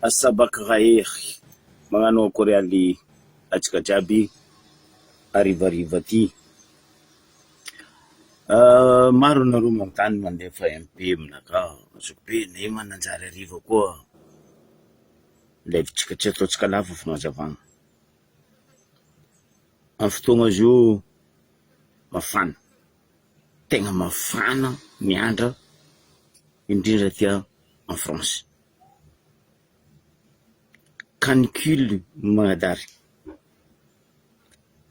Asabak'Rahery, magnano akory aly antsika jiaby harivariva ty. Maro anareo manontany mandefa MP aminakahy, zoky be ne mananjary hariva koa levitsika tsy ataontsika lava fagnazavana. Amin'ny fotoagna izy io mafana, tegna mafana ny andra indrindra aty en France. Canicule Manadary,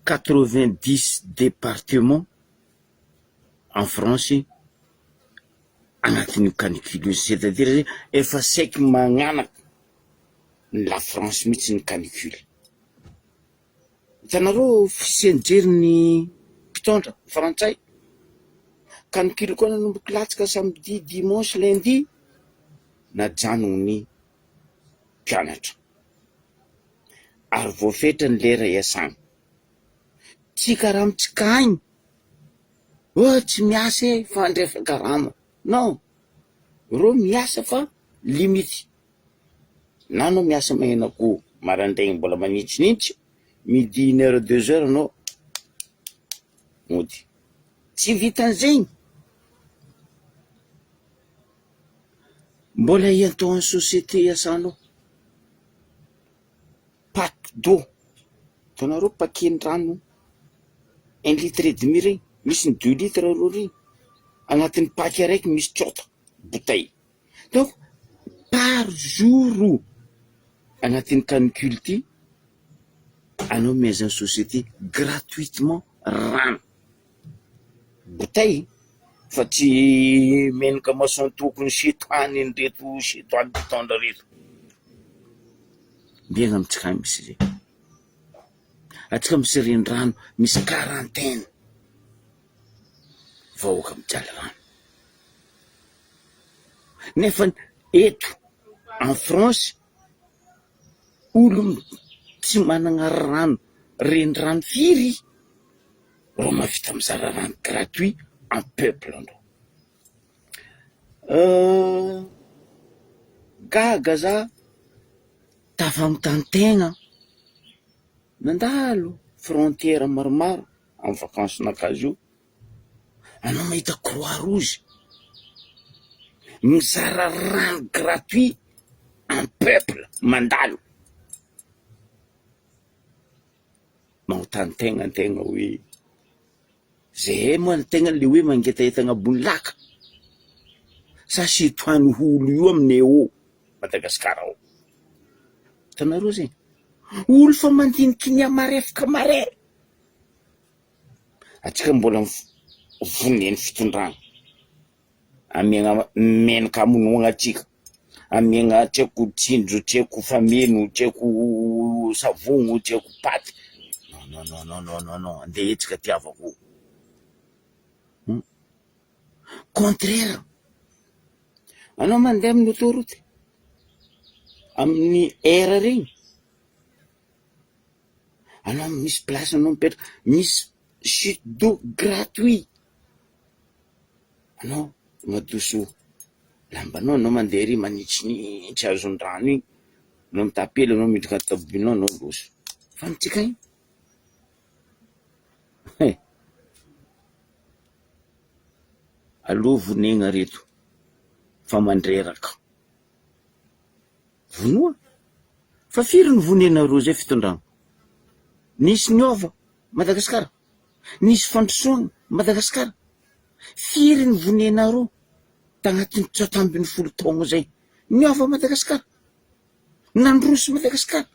90 départements en France agnatin'io canicule io, c'est à dire zany efa saiky magnanaka ny la France mihitsy ny canicule. Hitanareo fisian'ny jerin'ny mpitondra frantsay, canicule koa nanomboka latsaka samedi, dimanche, lundi, najanony ny mpianatra ary voafetra ny lera iasana. Tsy karaha amintsika agny, oh tsy miasa e fa handrefa karama, non, reo miasa fa limite. Na anao miasa magneno akoho maraindraigny mbola manintsinintsy, midi une heure deux heures anao mody. Tsy vitan'izegny, mbola iantohan'ny société iasanao, pack d'eau, hitanareo paquet-n'ny rano un litre et demi regny, misy ny deux litres reo regny, agnatin'ny pack araiky misy tsôta bouteille. Donc par jour agnatin'ny canicule ty, anao mihaza ny société gratuitement rano, bouteille fa tsy menaka mason-tokony setoany reto setoany mpitondra reto, mbiagna amintsika agny misy zay, antsika misy renirano misy quarantaine vahoaka mijaly rano. Nefa eto en France, olo tsy managna rano renirano firy rô mahavita mizara rano gratuit am peuple andreo. Gaga za tafanontany tegna nandalo frontière maromaro am vacance nakahy zio. Anao mahita croix rouge mizara rano gratuit am peuple mandalo, magnontany tegna antegna hoe zahay moa ny tegna le hoe mangetaheta agnabon'ny laka sa setoan'ny olo io aminay ao Madagasikara ao, hitanareo zegny, olo fa mandiniky ny hamarefaka mare. Antsika mbola vonen'ny fitondrana, amiagna menaka hamonoana antsika, amiagna tsy haiko tsinjo, tsy haiko fameno, tsy haiko savogno, tsy haiko paty, non non non non non non andeha hetsika ty havako o, contraire anao mandeha amin'ny autoroute amin'ny air regny. Anao misy place anao mipetraka, misy chute d'eau gratuit, anao madoso lambanao anao mandeha ery manitsinitsy azon'ny rano iny, anao mitapy hely anao miditra anaty tomobilinao anao loso, fa amintsika agny hein, aleo vonegna reto fa mandreraka. Vonoa? Fa firy ny vonenareo zay fitondrana? Nisy niova Madagascar? Nisy fandrosoana Madagascar? Firy ny vonenareo tagnatin'ny 13 taogno zay? Niova Madagascar? Nandroso Madagascar?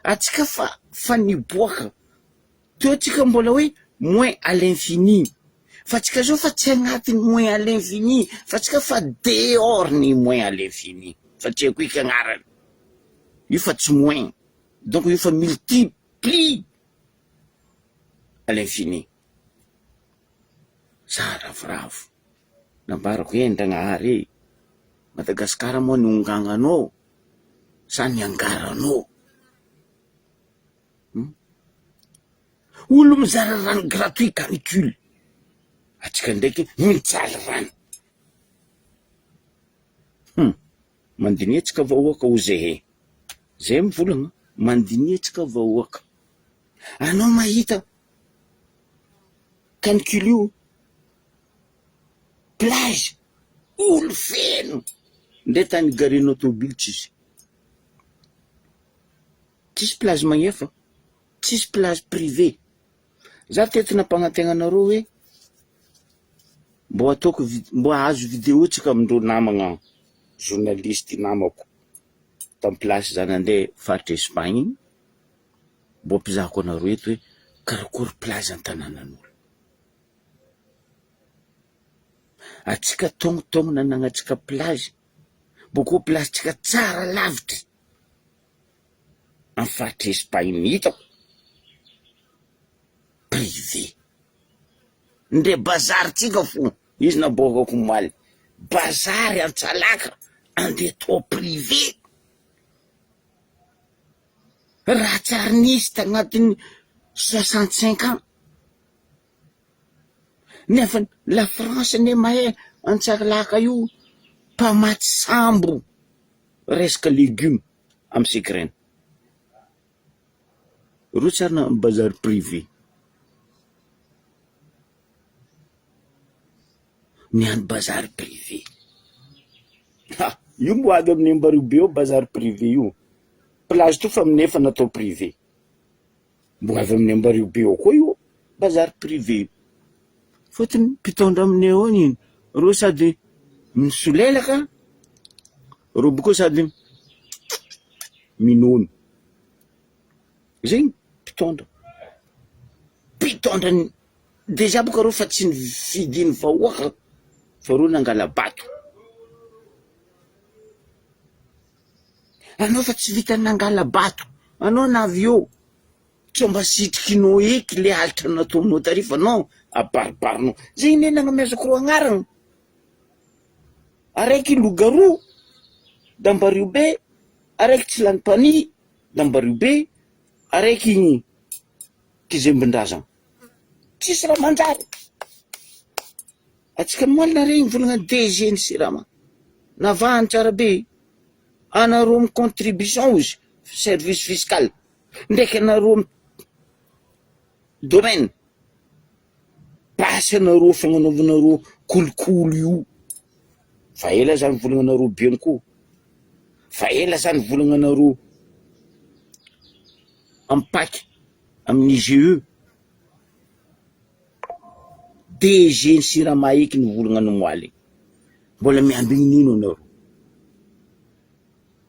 Atsika fa fa niboaka teo atsika mbola hoe moins à l'infini fa atsika zao fa tsy agnatin'ny moins à l'infini fa atsika fa dehors ny moins à l'infini fa tsy haiko eky agnarany io fa tsy moins donc io fa multiplie à l'infini za ravoravo nambarako e Ndragnahary e Madagasikara moa niongagnanao sa niangaranao. Olo mizara rano gratuit canicule, atsika ndraiky mijaly rano. Hum, mandiniha tsika vahoaka ho zehe. Zay mivolagna, mandiniha tsika vahoaka. Anao mahita canicule io, plage, olo feno, ndre tany garenao tôbily tsisy. Tsisy plage magnefa, tsisy plage privé. Za teto nampagnantegna anareo hoe mbô ataoko vid- mbô ahazo video tsika amindreo namagna journaliste namako tam place za nandeha faritra Espagne igny, mbô ampizahako anareo eto hoe karakôry plage an-tanànan'olo. Atsika tôgnotôgno nanagnantsika plage, bôkô place-tsika tsara lavitry am faritra Espagne hitako, privé, ndre bazary-tsika fô izy naboakako omaly, bazary Antsalaka andeha atao privé, raha tsy ary nisy tagnatin'ny 65 ans. Nefa la France anie mahay Antsarlaka io mpamatsy sambo resaka legume am Secren. Reo tsy ary nagnano bazary privé. Niano bazary privé. Ha! Io mbo avy amin'ny Ambariobe ao bazary privé io. Plage to fa nefa natao privé. Mbo avy amin'ny Ambariobe ao koa io bazary privé io. Fôtony mpitondra aminay ao iny, reo sady misolelaka, reo bôkeo sady minono. Zegny mpitondra, mpitondra ny dejà bôka reo fa tsy nifidin'ny vahoaka fa reo nangala-bato. Anao fa tsy vitan'ny nangala-bato, anao na avy eo tsy mba sitrikinao eky le halatra nataonao tary fa non abaribarinao, zegny ne nagnamezako reo agnarana, araiky loup-garou d'Ambariobe, araiky tsy lany pania d'Ambariobe, araiky kizembin-drazana, tsisy raha manjary. Atsika moa nare mivolagna DG ny sirama navahany tsara be anareo amy contribution ozy service fiscal ndraiky anareo amy domaine basy anareo fagnanaovanareo kolikoly io fa ela za nivolagna anareo bianco fa ela za nivolagna anareo amy pac amin'ny IGE. DG ny sirama eky ny volagna ny moaly. Mbola miambigny nino anareo?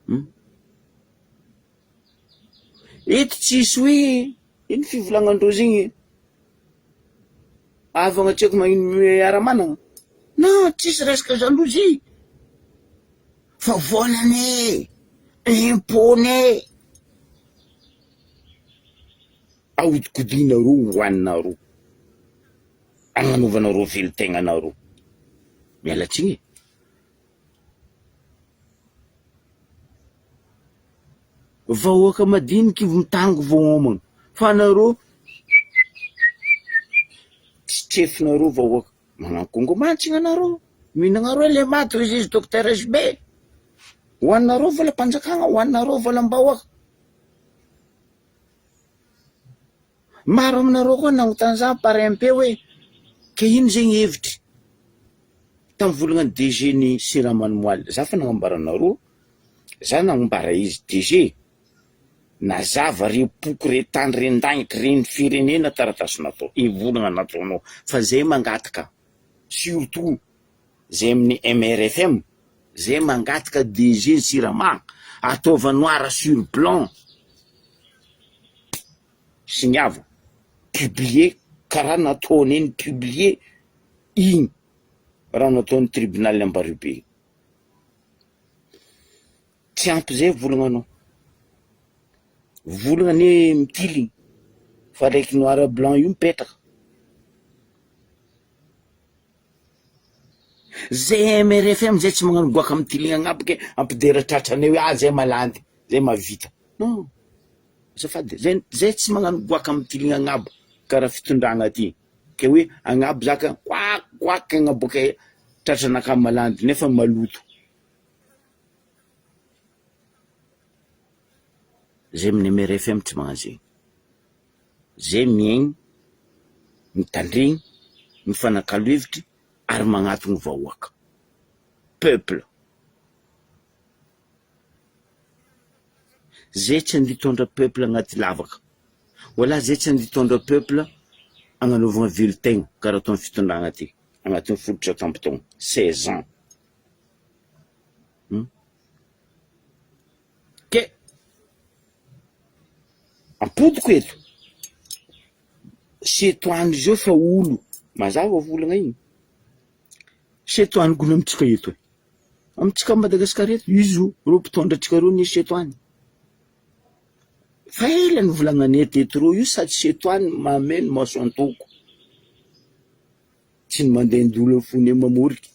Hum. Eto tsisy hoe ino fivolagnandreo zegny havagna tsy haiko magnino miara-managna. Non, tsisy resaka jalousie fa vôlanay, impôt-nay. Ahodikodinareo hohaninareo, agnanaovanareo velon-tegnanareo. Miala tsiny e. Vahoaka madiniky mitango vao homagna fa anareo tsy trefinareo vahoaka. Magnano kongo mantsina anareo, mihinagna reo le maty hoy izy Docteur SB. Hohaninareo volam-panjakagna, hohaninareo volam-bahoaka. Maro aminareo koa nanontany za par MP hoe ke ino zegny hevitry tam volagna DG ny Sirama Nomoaly, za fa nagnambara anareo, za nagnambara izy DG nazava re poko re tany re ndagnitry re ny firenena taratasy natao, i volagna nataonao fa zay mangataka surtout zay amin'ny MRFM zay mangataka DG ny Sirama ataova noir sur blanc siniava publier karaha nataony iny publier iny raha nataon'ny tribunal Ambaribe iny. Tsy ampy zay volagnanao, volagna anie mitiligny fa raiky noir et blanc io mipetraka. Zay MRFM zay tsy magnano goaka mitiligna agnabo ke ampidera tratranay hoe ah zay malandy, zay mahavita. Non, azafady, zay zay tsy magnano goaka mitiligna agnabo karaha fitondragna ty, ke hoe agnabo zaka koak koak agnaboaka tratranakahy malandy nefa maloto. Zay amin'ny MRFM tsy magnano zegny. Zay miaigny, mitandregny, mifanakalo hevitry ary magnatogno vahoaka. Peuple. Zay tsy andeha hitondra peuple agnaty lavaka. Wala zay tsy andeha hitondra peuple agnanaovagna velon-tegna karaha ataon'ny fitondragna ty agnatin'ny 17 amby taogno, 16 ans. Hum. Ke ampodiko eto, setoany zao fa olo, mazava volagna igny, setoany gony amintsika eto e, amintsika Madagasikara eto, izy io, reo mpitondra antsika reo anie setoany, fa ela nivolagnanay teto reo io sady setoany mameno maso antoko. Tsy ny mandehandeha fone mamoriky,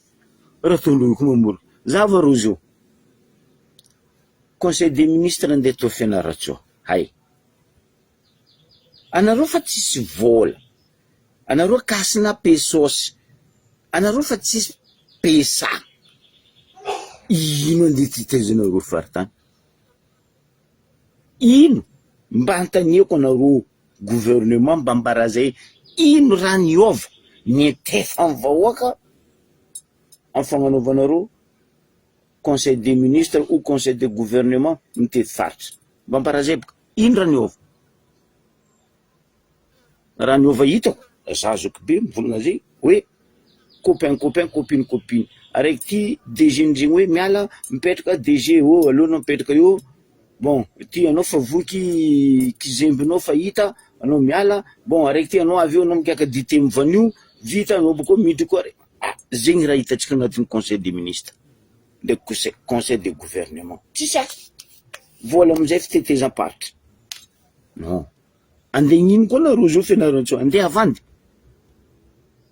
raha ataondreo koa mamoriky. Zava rô zio, conseil des ministres andeha atao Fianarantsoa, hay! Anareo fa tsisy vôla, anareo kasina pesos, anareo fa tsisy pesa, ino andeha titezanareo faritany? Ino? Mba antaniako anareo gouvernement mba ambara zay ino raha niova niantefa am vahoaka am fagnanaovanareo conseil des ministres ou conseil de gouvernement mitety faritra mba ambara zay boka ino raha niova? Raha niova hitako, za zokibe mivolagna zay hoe copain copain copine copine, araiky ty DG ndregny hoe miala mipetraka DG ô aleo anao mipetraka eo, bon ty anao fa voky kizembinao fa hita anao miala, bon araiky ty anao avy eo anao migiaka dite am vanio vita anao bôkeo miditra koa, ah zegny raha hitantsika agnatin'ny conseil des ministres ndraiky conseil de gouvernement, tsisy hafa, vola amizay fitetezam-paritra, non. Andeha hagnino koa nareo zao Fianarantsoa, andeha havandy?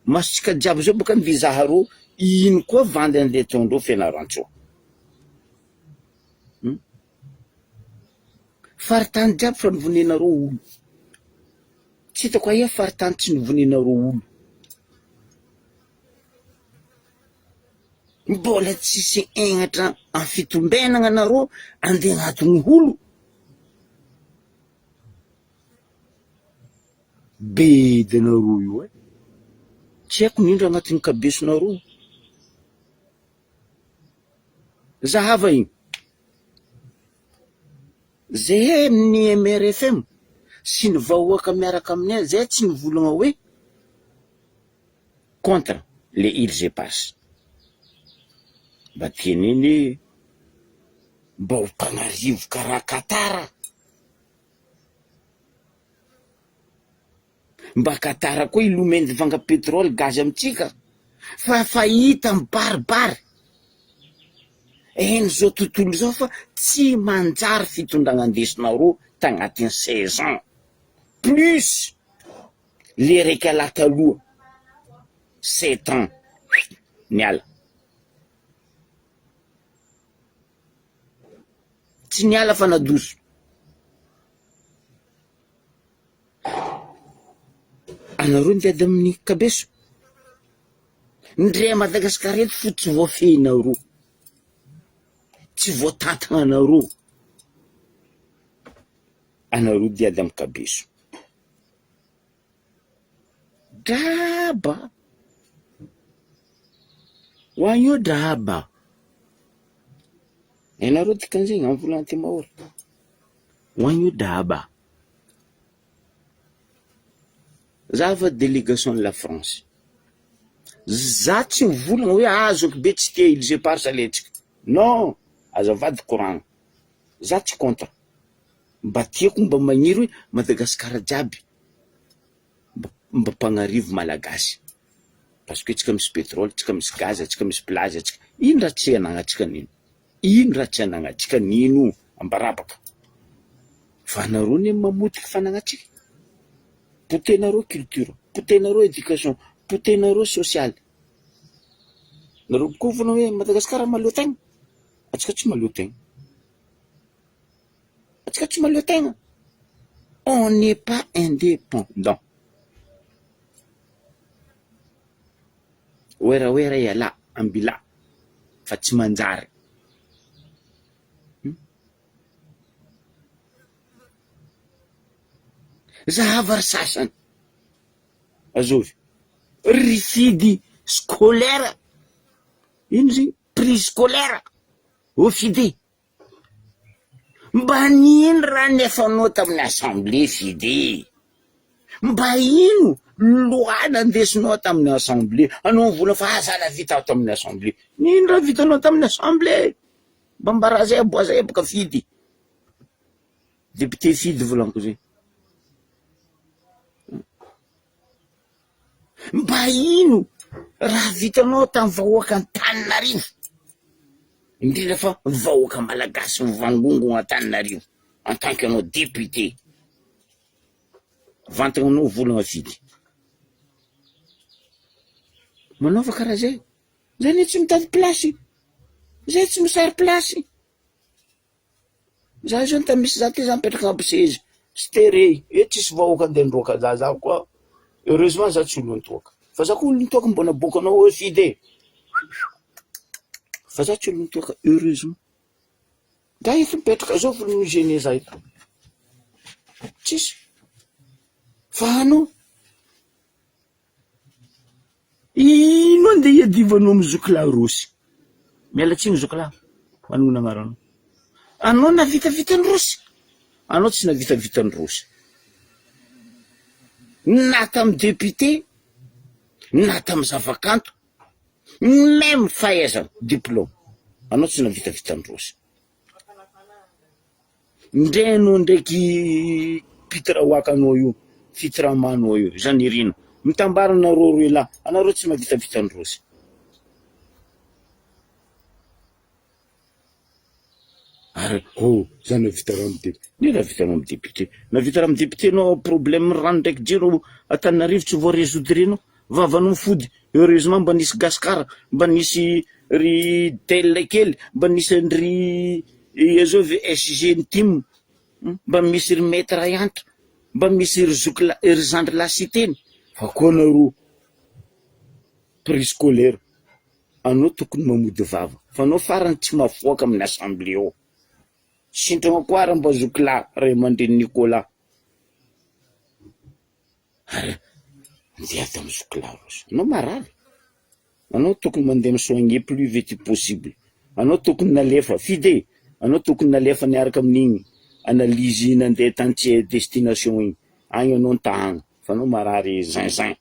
Masontsika jiaby zao boka andeha hizaha reo, ino koa vandy andeha ataondreo Fianarantsoa? Hum. Faritany jiaby fa nivonenareo olo. Tsy hitako aia faritany tsy nivonenareo olo. Mbola tsisy hegnatra am fitombenagna nareo andeha agnatiny olo. Bedy anareo io e! Tsy haiko nindra agnatin'ny kabesonareo. Zahava igny. Zahay amin'ny MRFM sy ny vahoaka miaraka aminay zahay tsy nivolagna hoe contre les îles éparses. Mba teneno hoe mba ho mpagnarivo karaha Qatar. Mba Qatar koa ilomeny vanga pétrole gaz amintsika fa efa hita mibaribary eny zao tontolo izao fa tsy manjary fitondrana andesinareo tagnatin'ny 16 ans plus le raika lahy taloha sept ans niala. Tsy niala fa nadoso. Anareo miady amin'ny kabeso? Ndre à Madagascar eto fo tsy voafehinareo, tsy voatantagnanareo, anareo diady amin'ny kabeso. Draba! Ho agny io draba! Hainareo dikan'izegny amin'ny volana Timaoro? Ho agny io draba! Za fa délégation de la France, za tsy mivolagna hoe ah zoky be tsy tia îles éparses alaintsika, non! Azafady koragna, za tsy contre, mba tiako mba magniry hoe Madagasikara jiaby mba mba mpagnarivo malagasy, parce que tsika misy pétrole, tsika misy gaz, tsika misy plage, tsika, ino raha tsy anagnantsika an'ino? Ino raha tsy anagnantsika an'ino ambarabaka? Fa anareo anie mamotiky fanagnantsika, potehinareo culture, potehinareo éducation, potehinareo social, nareo koa volagna hoe Madagasikara mahaleo tegna, antsika tsy mahaleo tegna, antsika tsy mahaleo tegna, on n'est pas indépendant. Werawera ialahy ambilahy fa tsy manjary. Zahava ry sasany. Azovy. Ry fidy scolaire. Ino izy igny? Prix scolaire. Ô fidy. Mba nino raha nefanao tamin'ny assemblée fidy? Mba ino loi nandesinao tamin'ny assemblée? Anao nivola fa aza navita ato amin'ny assemblée. Nino raha vitanao tamin'ny assemblée? Mba mba zay aboa zay boka fidy. Député fidy volaniko zay. Mba ino raha vitanao tamin'ny vahoaka Antananarivo? Indrindra fa vahoaka malagasy mivangongo Antananarivo en tant que anao député. Vantagna anao volagna fidy. Manaova karaha zay. Zay anie tsy mitady place. Zay tsy misary place. Za zao tany misy za ty za mipetraka agnabo seza, tsy tery e tsisy vahoaka andeha handroaka za, za koa heureusement za tsy olon-toaka, fa za koa olon-toaka mbô naboakanao hoe fidy e, fa za tsy olon-toaka heureusement, za eto mipetraka zao vao mi-gêner za eto, tsisy, fa anao. Ino andeha hiadivanao amin'ny zokilahy Rossy? Miala tsiny zokilahy, manonona agnaranao. Anao nahavitavita an'i Rossy? Anao tsy nahavitavita an'i Rossy. Na tamin'ny député, na tamin'ny zavakanto, même fahaizana, diplôme, anao tsy nahavitavita an'i Rossy. Ndre anao ndraiky pitiraoakanao io, fitramanao io, Zanirina, mitambara anareo roe lahy, anareo tsy mahavitavita an'i Rossy. Ary oh, za nahavita raha amy député, ne nahavita raha amy député, nahavita raha amy député anao problème rano ndraiky jiro Antananarivo tsy voa résoudre-nao, vavanao mifody, heureusement mba nisy Gascar, mba nisy ry Del kely, mba nisy an-dry ia zao ve SG ny tim, mba misy ry Maître Rayantra, mba misy ry zoky la- ry zandry lahy Siteny, fa koa nareo préscolaire, anao tokony mamody vava, fa anao farany tsy mahafoaka amin'ny assemblée ao, sintragna koa ary mba zoky lahy ray aman-dreny Nicolas. Ary andeha avy amin'ny zokilahy roso. Anao marary. Anao tokony mandeha mi-soigner plus vite possible. Anao tokony nalefa, fidy e! Anao tokony nalefa niaraka amin'igny analyse nandeha tany tsy hay destination igny. Agny anao nitahagna fa anao marary zinzin.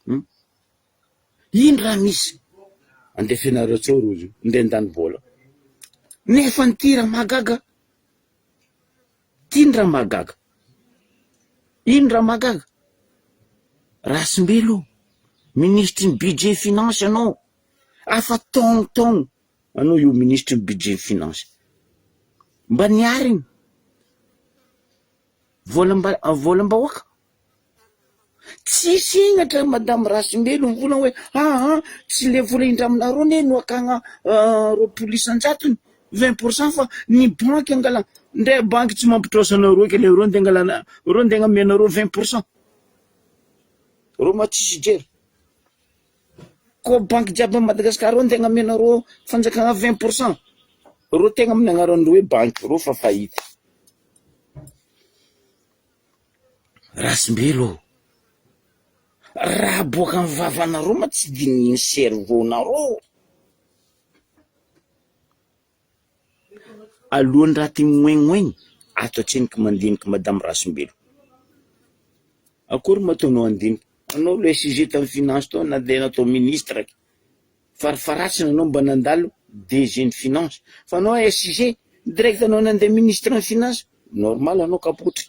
Hum. Ino raha misy? Andeha Fianarantsoa rozy io, andeha handany vola. Nefa ny ty raha mahagaga. Ty ny raha mahagaga. Ino raha mahagaga? Rasimbelo, minisitry ny budget finance ianao, afa taogno anao io minisitry ny budget finance. Mba niarigny volam-ba- volam-bahoaka. Tsisy henatra madame Rasimbelo mivolagna hoe aa tsy le vola indraminareo anie no akagna 20 isan-jatony, 20 pour cent fa ny banky angala, ndray banky tsy mampitrosa anareo ke le reo ndeha angalana, reo ndeha agnamianareo 20 pour cent, reo ma tsisy hijery, koa banky jiaby à Madagascar ao ndeha agnamianareo fanjakana 20 pour cent, reo tegna amin'ny agnaran'ireo hoe banky, reo fa faillite. Rasimbelo ô! Raha aboakan'ny vavanareo ma tsy dinihin'ny cerveau-nareo? Alohan'ny raha ty mimoignoigny, ato an-tseniky mandiniky madame Rasimbelo. Akory ma ataonao handiniky? Anao le sujet tamin'ny finance tao nandeha natao ministre. Farafaharatsiny anao mba nandalo DG ny finance fa anao SG direct anao nandeha ministre ny finance normal anao kapotry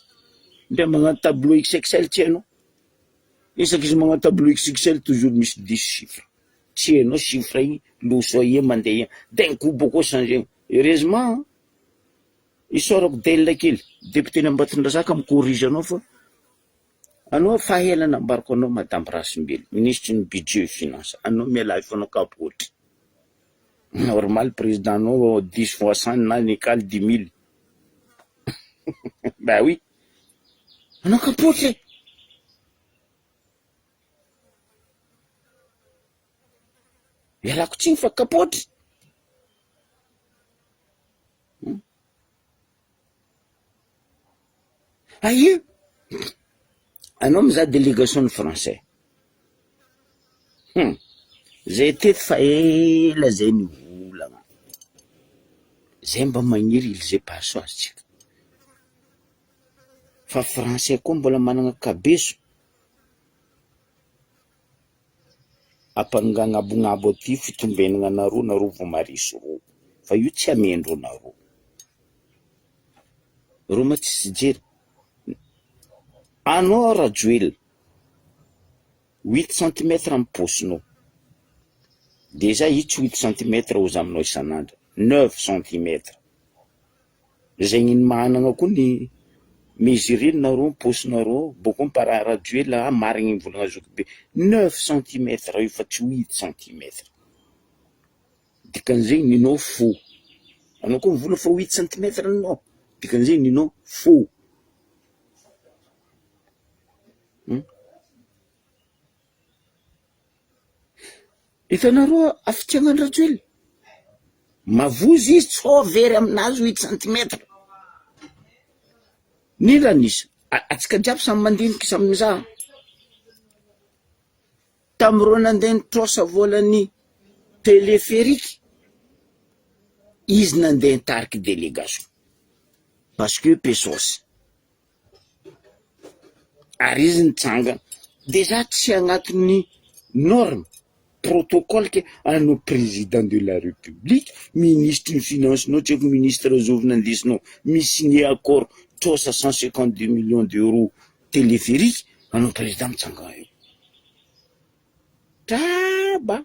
ndre magnano tableau XXL tsy hainao isaky izy magnano tableau XXL toujours misy diso chiffre tsy hainao chiffre igny loso aia mandeha aia d'un coup bôkô changer heureusement isaorako Del kely député ny Ambatondrazaka mi-corrige anao fa Anao fa ela nambarako anao madame Rasimbelo, minisitry ny budget et finance, anao mialahy fa anao kapoty. Normal président nao dix fois cent na ny kaly dix mille. Bah oui. Anao kapoty e. Ialako tsiny fa kapoty. Aia? Anao mizaha délégation ny français. Hum! Zay teto fa ela zay nivolagna. Zay mba magniry îles Éparses atsika. Fa français koa mbola managna kabeso. Ampangagnabonabo aty fitombenagna anareo nareo vao maharesy rô. Fa io tsy amendreo nareo. Reo ma tsisy jery. Anao Rajoelina, huit centimètre am paosinao. Déjà io tsy huit centimètre hozy aminao isan'andro, neuf centimètre. Zegny ny mahanana koa ny mesurer nareo ny paosinareo ao, bôko par Rajoelina ah marigny ny volagna zokibe, neuf centimètre io fa tsy huit centimètre. Dikan'izegny ninao faux, anao koa mivola fa huit centimètre ninao, dikan'izegny ninao faux. Hum. Hitanareo hafitiagnan'i Rajoelina? Mavozo izy tsao very aminazy huit centimètre. N'ino raha nisy? Antsika jiaby samy mandiniky samy mizaha. Tamin'ireo nandeha nitrosa volan'ny téléphérique, izy nandeha nitariky délégation parce que pesosy. Ary izy nitsangana. Déjà tsy agnatin'ny norme, protocole ke anao président de la république, ministre ny finance-nao tsy haiko ministre zovy nandesinao mi-signer accord trosa 152 millions d'euros téléphérique, anao président mitsangana eo. Draba!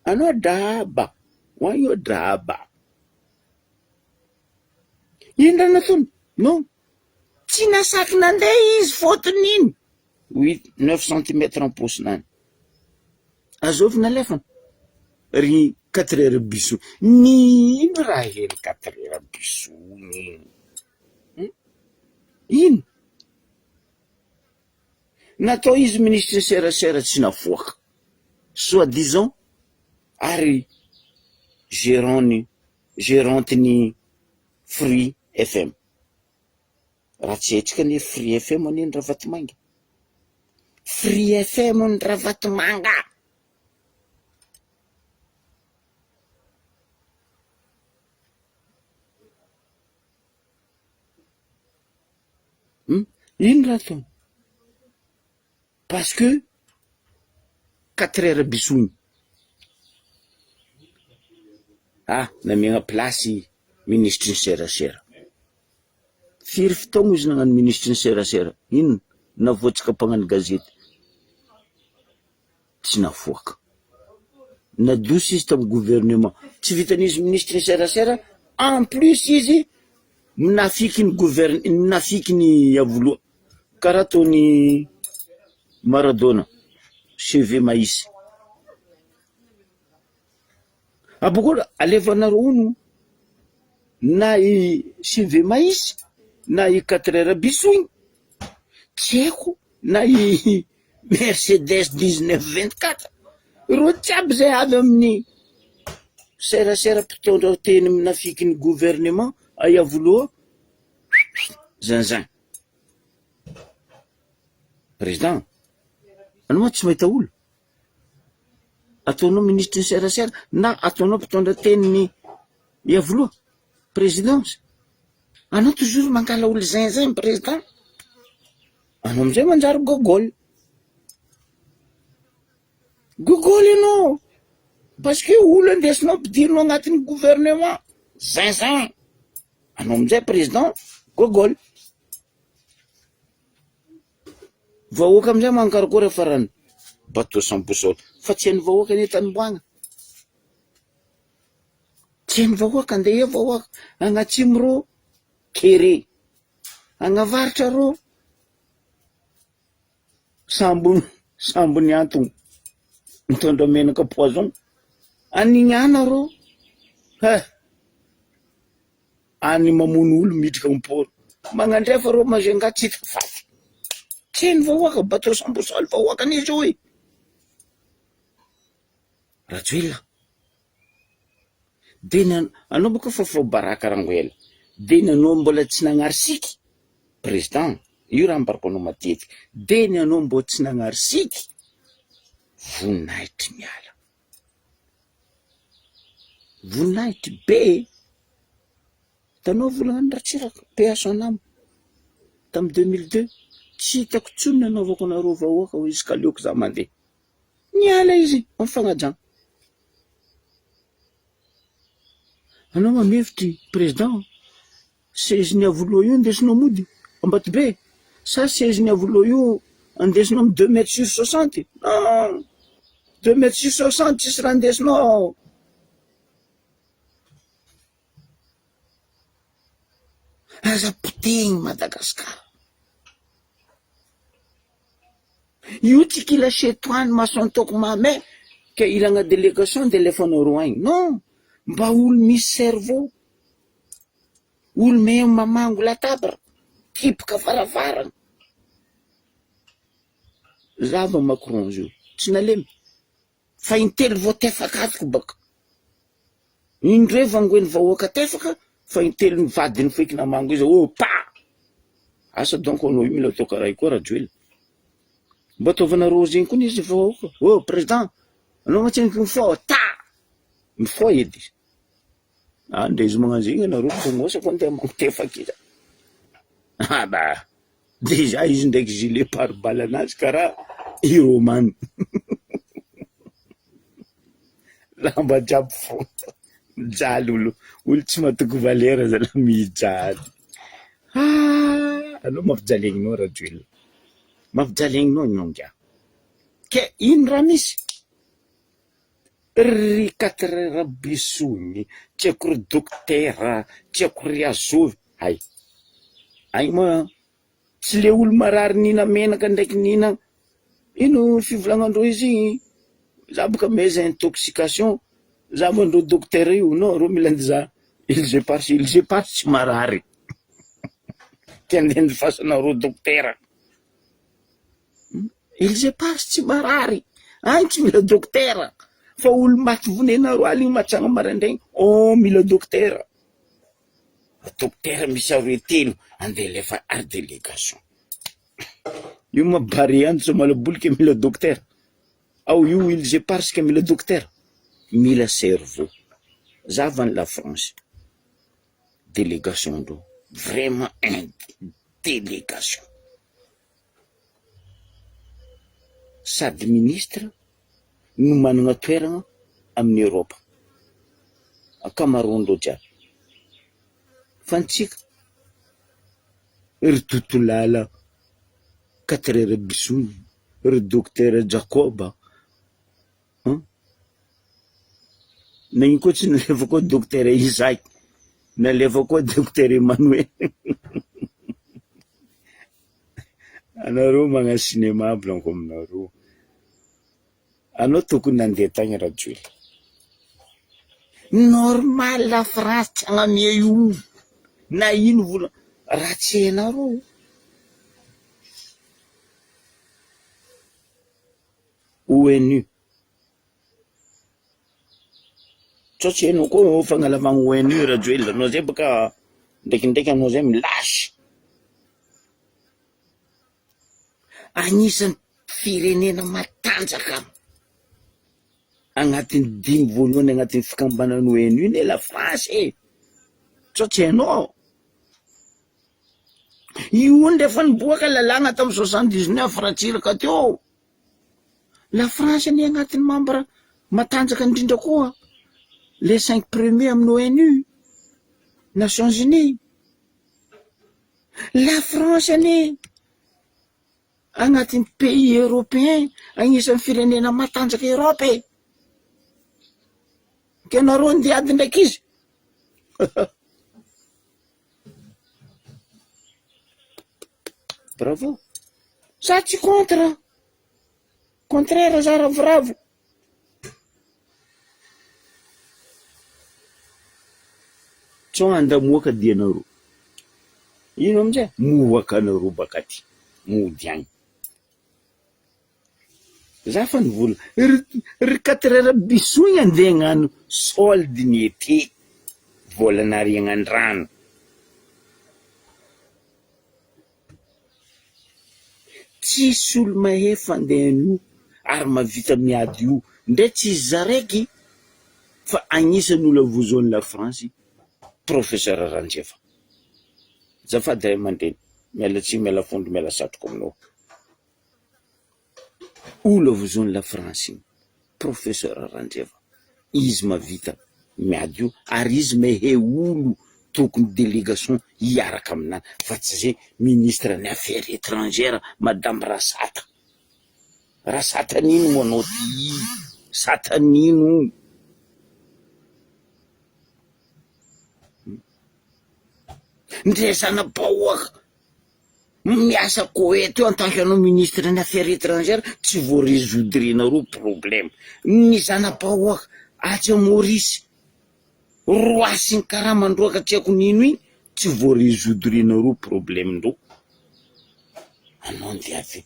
Anao draba! Ho an'io draba! Ino raha nataony? Non, tsy nasaky nandeha izy fôtony iny huit, neuf centimètre am-paosinany. Azovy nalefany ry quatre heures bisou. N'ino raha heno quatre heures bisou iny? Hum? Ino? Natao izy minisitry ny serasera tsy navoaka. Soit disant ary gérant-ny gérante ny Free FM. Raha tsy haintsika anie Free FM anie ny Ravatomanga. Free FM ny Ravatomanga. Hum, ino raha ataony? Parce que quatre heures bisou igny. Ah, namiagna place minisitry ny serasera. Firy fotoagna izy nagnano minisitry ny serasera? Inona? Navoatsika mpagnano gazety. Tsy navoaka. Nadoso izy tamin'ny gouvernement. Tsy vitan'izy minisitry ny serasera, en plus izy minafiky ny gouverne- minafiky ny Iavoloha. Karaha ataon'i Maradona, cheveux maïs. Abôkô alefanareo hono na i cheveux maïs na i quatre heures bisou igny, tsy haiko na i Mercedes 19 24, ireo jiaby zay avy amin'ny serasera mpitondra teny minafiky ny gouvernement à Iavoloha, zinzin. Président, anao ma tsy mahita olo? Ataonao minisitry ny serasera na ataonao mpitondra tenin'ny Iavoloha, présidence. Anao toujours mangala olo zinzin président. Anao amizay manjary gogol. Gogol ianao parce que olo andesinao ampidirinao agnatin'ny gouvernement zinzin. Anao amizay président gogol. Vahoaka amizay mankarakôry farany bateau sans boussole fa tsy hain'ny vahoaka anie tany omboagna. Tsy hain'ny vahoaka andeha eo vahoaka agnatsimo rô kere, agnavaratra rô sambo sambo niantogno mitondra menaka poison, anignana rô ha. Any mamono olo miditra am port. Magnandrefa reo Majunga tsy hita faty. Tsy hain'ny vahoaka bateau sans boussole vahoaka anie zao e. Rajoelina. De ny anao boka fa fao baraka rangoela. De ny anao mbola tsy nagnary siky. Président, io raha ambarako anao matetiky, de ny anao mbô tsy nagnary siky, voninahitry miala. Voninahitry be e! Hitanao volana ny Ratsiraka, paix à son âme, tamin'ny 2002, tsy hitako intsony ny hanaovako anareo vahoaka hoy izy ka aleoko za mandeha. Niala izy amin'ny fagnajana. Anao mamefitry président, sezin'ny Iavoloha io andesinao mody Ambatobe sa sezin'ny Iavoloha io andesinao amin'ny deux mètres sur soixante? Non! Deux mètres sur soixante tsisy raha andesinao ao. Aza potehiny Madagascar. Io tsy kila chez toi ny maçon ataoko mamay ka ilagna délégation de alefanareo agny. Non! Mba olo misy cerveau, olo mahay mamango latabatra, kiboka varavarana. Zava Macron zio, tsy nalemy. Fa intelo vao tefaka atoko baka. Indroe vangoen'ny vahoaka tefaka fa intelo ny vadiny feky namango izy oh pa! Asa donc anao io mila atao karaha io koa Rajoelina. Mba ataovanareo zegny koa izy vahoaka. Oh président, anao ma tsendriky mifoha ta! Mifoha edy izy. Ah ndre izy magnano zegny anareo kognosa fa ndeha mampitefaka izy. Ah bah. Déjà izy ndraiky gilet pare balle anazy karaha Iron Man. Lamba jiaby fô mijaly olo, olo tsy matoky valeur zalahy mijaly. Ah aleo mampijaly aignao Rajoelina, mampijaly aignao ianao ngiahy. Ke ino raha misy? Ry quatre Rabesogny, tsy haiko ry dokotera, tsy haiko ry azovy, hay! Agny moa tsy le olo marary nihina menaka ndraiky nihina ino fivolagnandreo izy igny, za boka maiza intoxication, za moa ndreo dokotera io, non reo mila an'iza ils éparses, ils éparses tsy marary, te andeha andifasanareo dokotera. Ils éparses tsy marary, agny tsy mila dokotera, fa olo maty vonenareo aligny matsagna maraindraigny, oh mila dokotera, dokotera misy aroe telo andeha alefa ary délégation, io ma barea any Soamalaboly ke mila dokotera, ao io ils éparses ke mila dokotera, mila cerveau, za avy any la France, délégation ndreo vraiment un délégation. Sady ministre no manana toerana amin'ny Europe, ankamaroan'ireo jiaby. Fa ny tsika, ry Totolala, Quatre Rabison, ry Docteur Jacob an! Na iny koa tsy nalefa koa Docteur Isaac, nalefa koa Docteur Emmanuel. Anareo magnano cinéma volaniko aminareo. Anao tokony nandeha tagny Rajoelina. Normal la France tsy hagnamia io na ino vola raha tsy hainareo. ONU. Sao tsy hainao koa fagnalavagna ONU Rajoelina, anao zay baka ndraikindraiky anao zay milasy. Anisan'ny firenena matanjaka agnatin'ny dimy voalohany agnatin'ny fikambanan'ny ONU ne la France e! Sao tsy hainao? Io ndray efa niboaka lalàna tamin'ny 79 Ratsiraka teo. La France anie agnatin'ny membre matanjaka indrindra koa, les cinq premiers amin'ny ONU, Nations Unies. La France anie agnatin'ny pays européen agnisan'ny firenena matanjaka Europe e! Ke nareo andeha hiady ndraiky izy? Bravo! Za tsy contre, contraire za ravoravo. Sao handamoaka dianareo. Ino amizay? Mohaka anareo baka aty, mody agny. Za fa nivola, ry ry quatre heures bisou igny andeha hagnano solde ny été, vola nariagna an-drano. Tsisy olo mahefa andeha an'io ary mahavita miady io ndray tsy izy zaraiky fa agnisan'ny olo avozoan'i la France Professeur Ranjeva. Azafady ray aman-dreny, miala tsiny miala fondro miala satroka aminao. Olo avozoan'i la France iny Professeur Ranjeva, izy mahavita miady io ary izy mahay olo tokony délégation hiaraka aminany fa tsy ze ministre ny affaires étrangères madame Rasata. Rasata n'ino moa anao ty? Sata n'ino? Ndre zana-bahoaka miasa Koety io en tant que anao ministre ny affaires étrangères tsy voa résoudre-nareo problème. Ny zana-bahoaka atsy Maurice roasiny karaha mandroaka tsy haiko n'ino iny tsy voa résoudre-nareo problème-ndreo. Anao andeha avy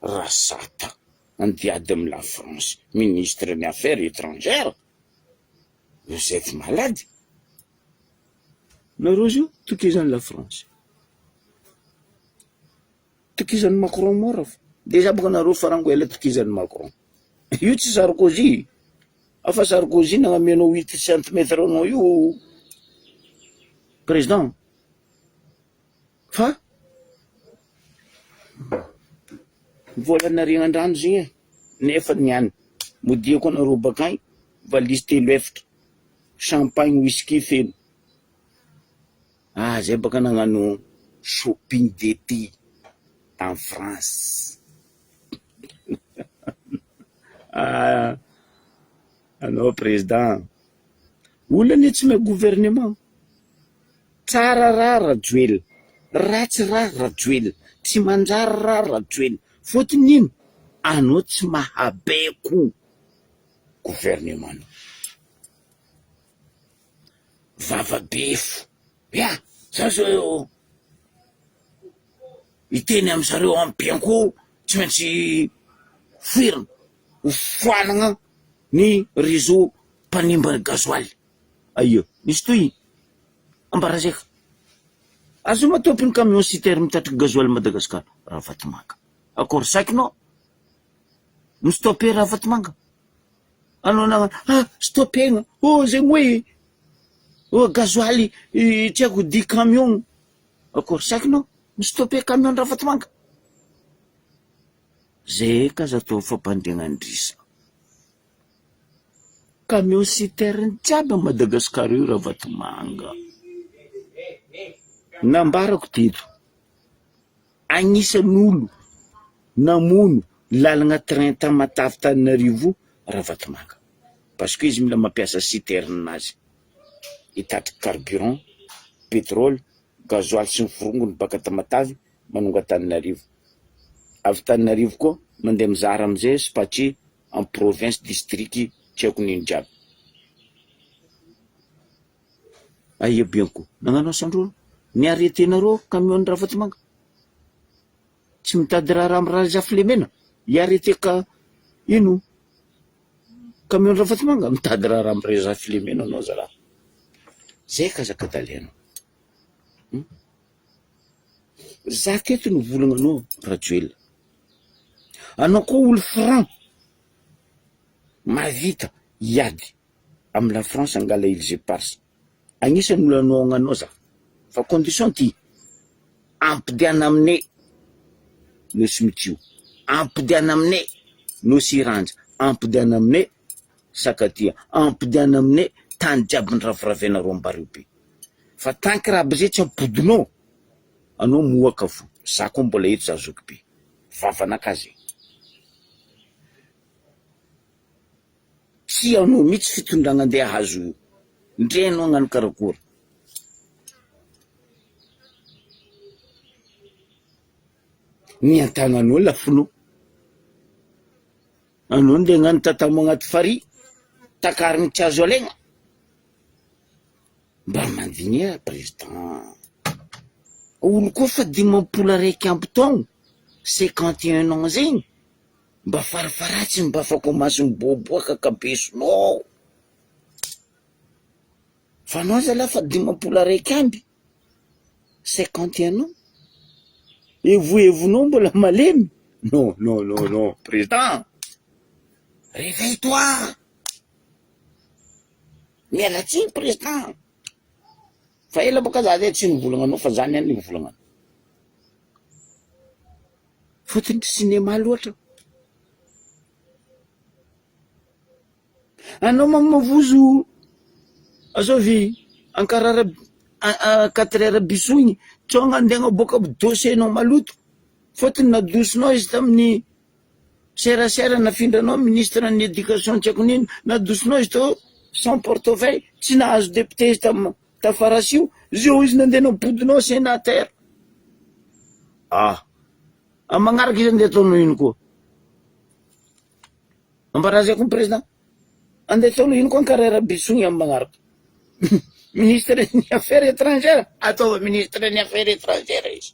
Rasata andeha ady amy la France ministre ny affaires étrangères vous êtes malade? Nareo zio tokizan'i la France, tokizan'i Macron mora fa dejà boka nareo farango ela tokizan'i Macron, io tsy Sarkozy fa Sarkozy nagname anao huit centimètre anao io président fa vola nariagna an-drano zegny e, nefa niany modia koa nareo bakagny valizy telo efatra. Champagne whisky feno. Ah zay baka nagnano shopping d'été en France. Ah anao président, olo anie tsy mahay gouvernement. Tsara raha Rajoelina, ratsy raha Rajoelina, tsy manjary raha Rajoelina. Fôtony ino? Anao tsy mahabeko gouvernement-nao. Vava be fo. Ya, za zao hiteny amy zareo am bianco tsy maintsy foirina, ho foanagna ny réseau mpanimba gasoil. Aia, misy tohiny? Ambara zay ka. Aza ma tompony camion citerne mitatitra gasoil Madagascar, Ravatomanga. Akory saikinao? Mi-stopper Ravatomanga. Anao nagnano ah stopegna oh zegny hoe oh gasoil tsy haiko dix camion akory saikinao mi-stopper camion Ravatomanga. Zay ka aza atao fampandriagna-ndrisa. Camion citerne jiaby à Madagascar io Ravatomanga. Nambarako teto. Agnisan'olo namono lalagna train Tamatave Tananarivo Ravatomanga parce que izy mila mampiasa citerne-nazy hitatiky carburant, pétrole, gasoil sy ny forongony baka Tamatave manonga Antananarivo, avy Tananarivo koa mandeha mizara amizay spatché am province, district tsy haiko n'ino jiaby. Aia Bianco, nagnano asan-drô ni-arreter-nareo camion Ravatomanga? Tsy mitady raharaha am Razafilemena? Hi-arreter ka ino camion Ravatomanga? Mitady raharaha am Razafilemena anao zalahy. Zay ka zakadalainao. Hum. Za teto nivolagna anao Rajoelina. Anao koa olo franc mahavita hiady am la France angala îles éparses. Agnisan'ny olo hanohagna anao za. Fa condition ty, ampidiana aminay Nosy Mitsio, ampidiana aminay Nosy Iranja, ampidiana aminay Sakatia, ampidiana aminay tany jiaby niraviravena Rombario be. Fa tant que raha aby zay tsy ampodinao, anao mohaka fo. Za koa mbola eto za zoky be. Vavanakahy zay. Tsy anao mihitsy fitondragna andeha ahazo io. Ndre anao agnano karakory. Ny an-tagnanao lafinao. Anao andeha agnano tatamo agnaty farihy, takarigny tsy azo alaigna. Mba mandiniha président. Olo koa fa 51 taogno, 51 ans zegny. Mba farafaharatsiny mba afaka maso miboaboaka ka besonao. Fa anao zalahy fa 51, 51 ans. Evohevonao mbola malemy? Non non non non président! Réveille toi! Miala tsiny président! Fa ela boka za zay tsy nivolagna anao fa za niany nivolagna anao. Fotony cinéma loatra. Anao mamavozo azovy ankarara quatre heures bisou igny tsao andeha agnaboaka dossier nao maloto fôtony nadosonao izy tamin'ny serasera nafindranao ministre ny éducation tsy haiko nino nadosonao izy tao sans portefeuille tsy nahazo député izy tam tafarasio zio izy nandeha nampodinao sénateur ah am magnaraka izy andeha ataonao ino koa Ambarazaiko ny président. Andeha ataonao ino koa ny carrière bisogny amin'ny magnaraka. Ministre ny affaires étrangères, ataova ministre ny affaires étrangères izy.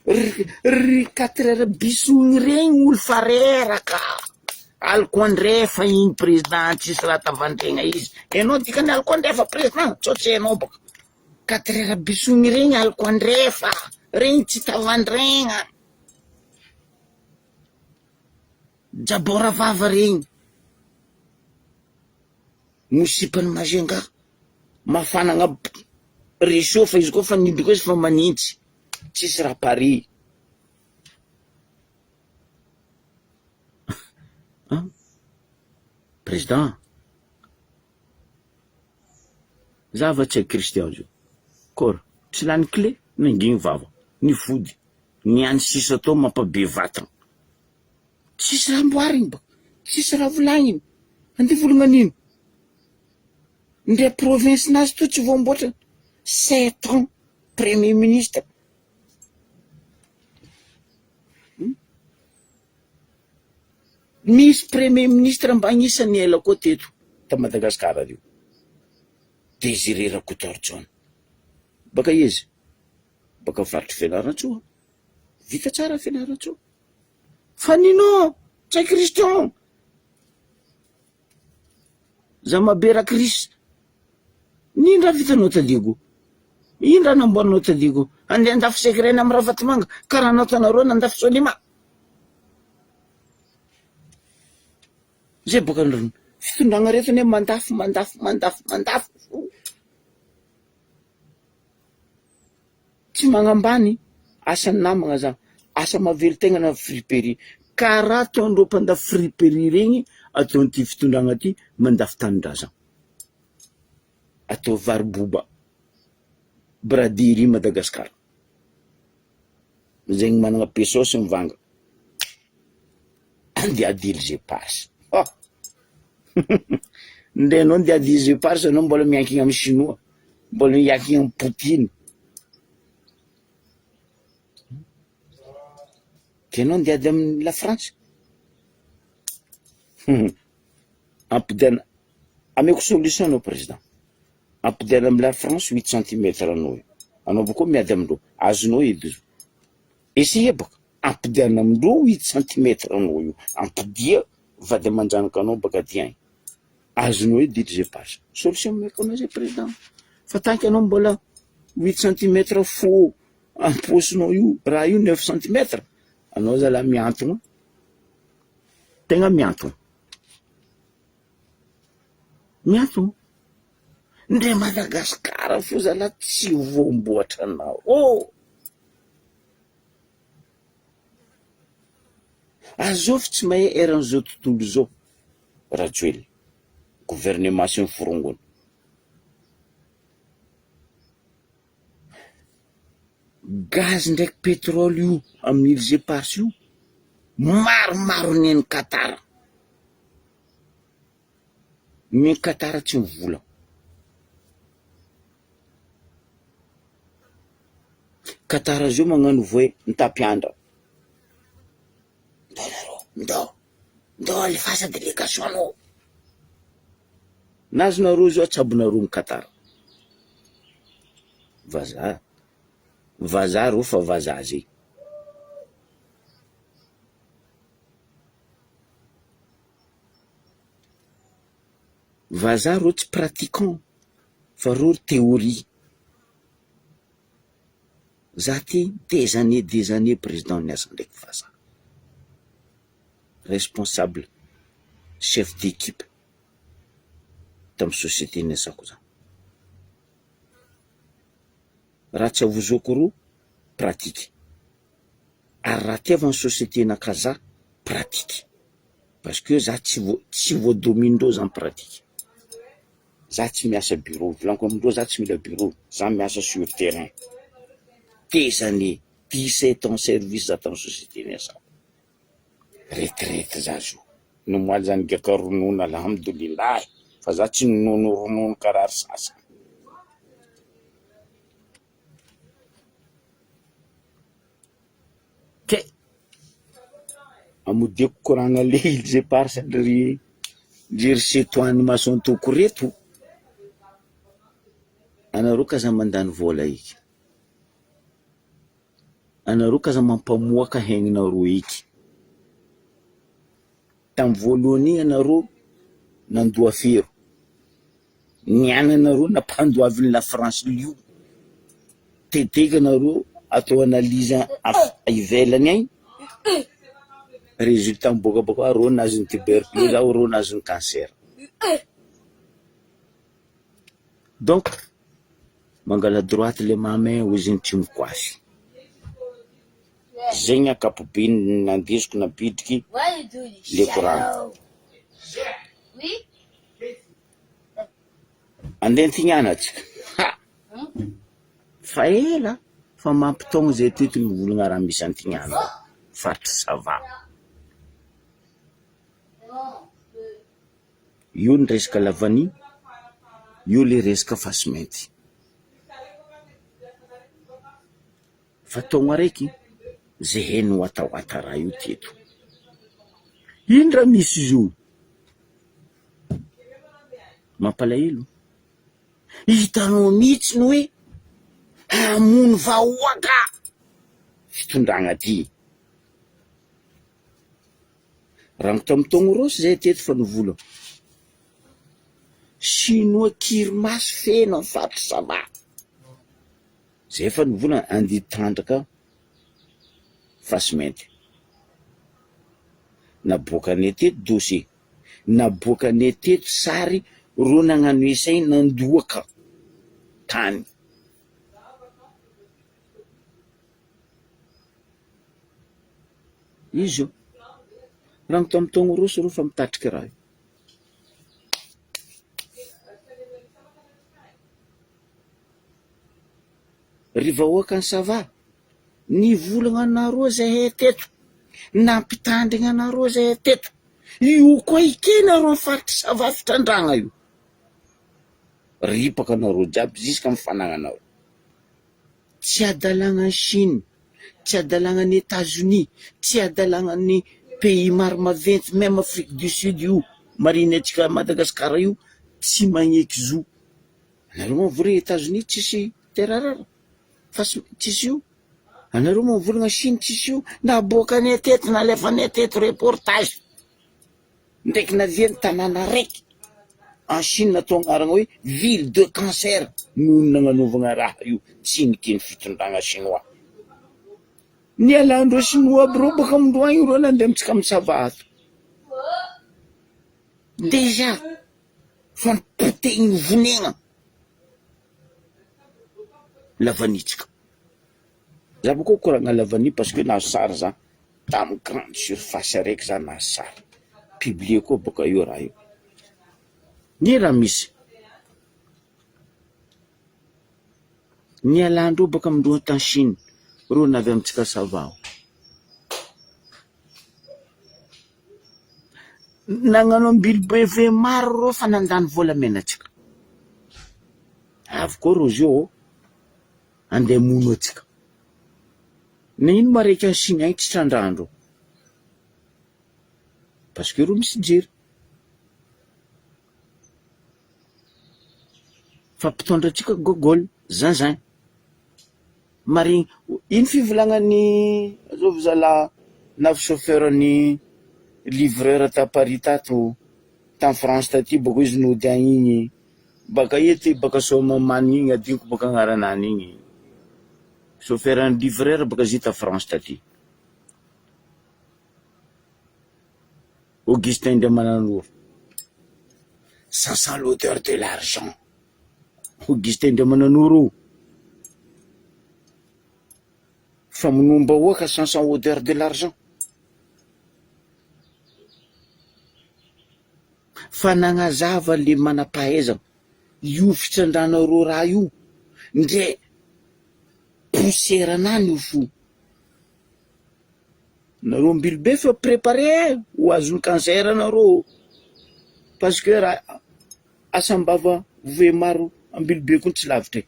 Ry ry quatre heures bisogny regny olo fa reraka. Aliko andrefa igny président tsisy raha tavandregna izy. Enao dikany aliko andrefa président, tsao tsy hainao baka. Quatre heures bisogny regny aliko andrefa, regny tsy tavandregna. Jabora vava regny. Mosipan'i Majunga, mafana agnaby réchaud fa izy koa fa niditra koa izy fa manintsy, tsisy raha pare. An! Président. Za va tsy haiko Christian zio. Kôra, tsy lany clé, nangigny vava, nifody, ny any sisa tô mampabe vatagna. Tsisy raha amboarigny ba, tsisy raha volagniny, andeha volagna an'ino? Ndre province nazy tô tsy voamboatra, sept ans premier ministre. Nisy premier ministre mba agnisan'ny ela koa teto ta Madagascar io, Désiré Rakotoarijaona. Baka iza? Baka faritry Fianarantsoa. Vita tsara Fianarantsoa. Fa Nino, Ntsay Christian, Zamabe Rakris, nino raha vitanao tadigo? Ino raha namboarinao tadigo? Andeha andafy secret am Ravatomanga karaha nataonareo nandafy Solima. Zay boka ny fitondragna reto anie mandafy mandafy mandafy mandafy fo. Tsy magnambany asan'ny namagna za, asa mahavelon-tegna na friperie. Karaha ataondreo mpandafy friperie regny ataon'ity fitondragna ty mandafy tanindrazagna. Atao varo-boba, braderie Madagascar. Zegny managna pesos mivanga. Andeha ady îles éparses. Oh! Ndre anao andeha ady îles éparses anao mbola miankigna amin'ny chinois, mbola miankigna amin'i Poutine. De anao andeha ady amin'ny la France? Ampodiana, ameko solution anao président, ampodiana amin'ny la France huit centimètres anao io, anao avy koa miady amindreo, azonao edy izy io, essayez bôka. Ampidiana amindreo huit centimètre anao io, ampidia vady aman-janaka anao baka aty agny, azonao edy îles éparses, solution omeko anao zay président, fa tant que anao mbola huit centimètre fô am-paosinao io, raha io neuf centimètre, anao zalahy mihantogna, tegna mihantogna, mihantogna, ndre Madagasikara fô zalahy tsy voamboatranareo. Azovy tsy mahay eran'izao tontolo izao Rajoelina, gouvernement sy ny forongony. Gaz ndraiky pétrole io amin'ny îles éparses io maromaro nen'i Qatar. Nen'i Qatar tsy mivola. Qatar zao magnano voe mitapy andra. Ndao nareo, ndao, ndao alefasa délégation anao. Nazy nareo zao atsabonareo ny Qatar. Vazaha, vazaha reo fa vazaha zay. Vazaha reo tsy pratiquant. Fa reo ry théorie. Za ty des années des années président niasa ndraiky vazaha. Responsable, chef d'équipe tamy société niasako za. Raha tsy avozoko roa, pratique. Ary raha tiavan'ny société naka za, pratique. Parce que za tsy vo- tsy voadomindreo zany pratique. Za tsy miasa bureau, volaniko amindreo za tsy mila bureau, za miasa sur terrain. Des années, 17 ans service za tamy société niasako. Retraite za zio. Nomoaly za nigaka ronono alhamdoulillahi fa za tsy ninono ronono karaha ry sasany. Ke amodiako koragna le îles éparses ry ry setoany mason-toko reto, anareo k'aza mandany vôla eky, anareo k'aza mampamoaka hegnanareo eky. Tamy voalohany igny anareo nandoa fero, niany anareo nampandoavin'i la France lio, teteky anareo atao analyse af- ivelany agny, résultat miboaka baka ao reo nahazo ny tuberculose ao reo nahazo ny cancer. Donc mangala droite le mamy hozy ny tsy mikoasy. Zegny ankapobeny nandesiko nampidriky le koragna. Andeha antignana atsika, ha! Fa ela fa mampitaogno zay teto ny volagna raha misy antignana ao, faritry Sava. Io ny resaka lavania, io le resaka fasimainty. Fa taogno araiky zahay niwatawata raha io teto. Ino raha misy izy io? Mampalahelo. Hitanao mihitsy ny hoe hamono vahoaka fitondragna ty. Raha tamin'ny taogno rôsy zahay teto fa nivola. Sinoa kirimasy feno amin'ny faritry Sava. Zay efa nivolagna andeha hitrandraka fasimainty. Naboakanay teto dossier, naboakanay teto sary reo nagnano essai nandoaka tany. Izy io, raha ny tamin'ny taogno roso reo fa mitatriky raha io. Ry vahoakan'i Sava, nivolagna anareo zahay teto, nampitandrigna anareo zahay teto, io koa ekenareo ny faritry Sava fitrandragna io, ripaka anareo jiaby jusqu'à amin'ny fanagnanareo. Tsy hadalagna an'i Chine, tsy hadalagna an'i Etats-Unis, tsy hadalagna ny pays maro maventy même Afrique du Sud io mariny antsika Madagascar io tsy magneky zo. Anareo moa mivory Etats-Unis tsisy terre rare fa tsisy io, anareo moa mivolagna Chine tsisy io, naboakanay teto nalefanay teto reportage ndraiky navia ny tanàna raiky en Chine atao agnarana hoe ville de cancer noho ny nagnanaovagna raha io tsy nekeny fitondragna chinois. Nialandreo chinois aby reo baka amindreo agny reo nandeha amitsika amy Sava ato. Déjà fa nipotehiny vonegna lavanitsika. Za bôka koragna lavania parce que nahazo sary za tamy grande surface araiky za nahazo sary, publier koa bôka eo raha io. Ny raha misy, nialandreo bôka amindreo tany Chine, reo navy amitsika Sava ao. Nagnano ambilobe maro reo fa nandany volamena antsika. Avy koa reo zio andeha hamono antsika. Nagnino ma raiky any Chine agny tsy trandrahandreo? Parce que reo misy jery. Fa mpitondra antsika gogôl, zinzin. Marigny, ino fivolagnan'ny azovy zalah navy chauffeur ny livreur ta Paris tato, tam France taty bôko izy nody agny igny. Baka ia ty baka Soamahamanina igny adinoko baka agnaranany igny. Chauffeur an'ny livreur baka izy ta France taty. Augustin Andriamananoro. Ça sent l'odeur de l'argent. Augustin Andriamananoro o. Famonoam-bahoaka ça sent odeur de l'argent. Fa nagnazava le manam-pahaizana io fitrandrahanareo raha io ndre poussière anany io fo. Nareo Ambilobe fa préparé ho azon'ny cancer nareo parce que raha asam-bava voemaro Ambilobe koa tsy lavitra e.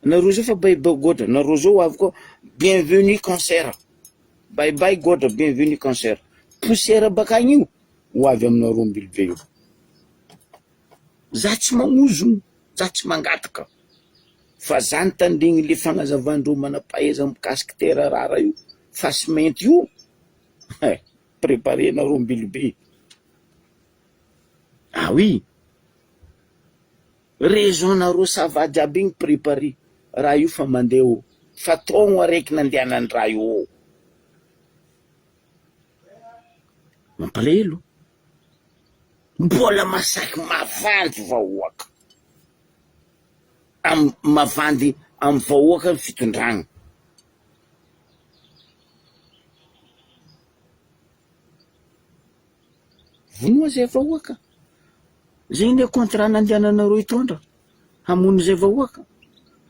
Nareo zao fa bye bye gotra, nareo zao ho avy koa bienvenue cancer, bye bye gotra bienvenue cancer, poussière bakagny io ho avy aminareo Ambilobe io. Za tsy magnozogno, za tsy mangataka fa za nitandregny le fagnazavandreo manam-pahaizana mikasiky terre rare io, fasy mainty io, hein préparez nareo Ambilobe, ah oui. Raison nareo ça va jiaby igny préparé raha io fa mandeha ô, fa taogno araiky nandehanany raha io ô. Mampalahelo. Mbola masaky mavandy vahoaka. Am mavandy am vahoaka ny fitondragna. Vonoa zay vahoaka. Zay ne contrat nandehananareo hitondra, hamono zay vahoaka.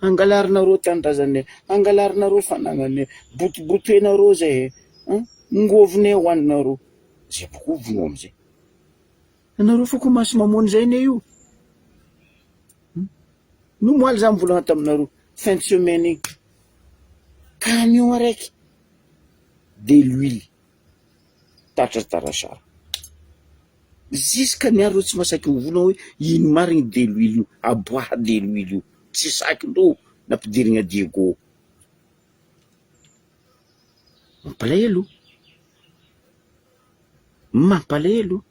Angalarinareo tanindrazanay, angalarinareo fanagnanay, botobotoenareo zay, hein, ngovinay hoaninareo. Zay boko vonoa amizay. Anareo fa commence mamono zay ne io. Nomoaly za mivolagna taminareo fin de semaine igny. Camion araiky de l'huile. Tatra tarasara. Jusqu'à ny ary reo tsy mahasaky mivolagna hoe ino marigny de l'huile io, aboaha de l'huile io, tsy sakindreo nampidirigna Diego. Mampalahelo, mampalahelo.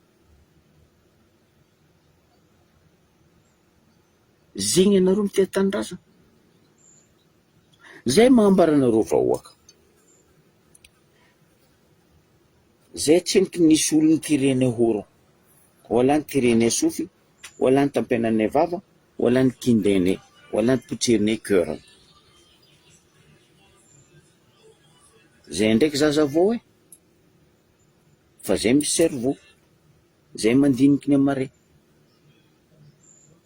Zegny anareo mitia tanindrazana. Zay magnambara anareo vahoaka. Zay tsendriky nisy olo nitirenay horo, wala nitirenay sofy, wala nitampenanay vava, wala nikindainay, wala nipotsirinay coeur. Zay ndraiky zaza vao e, fa zay misy cerveau, zay mandiniky ny amare.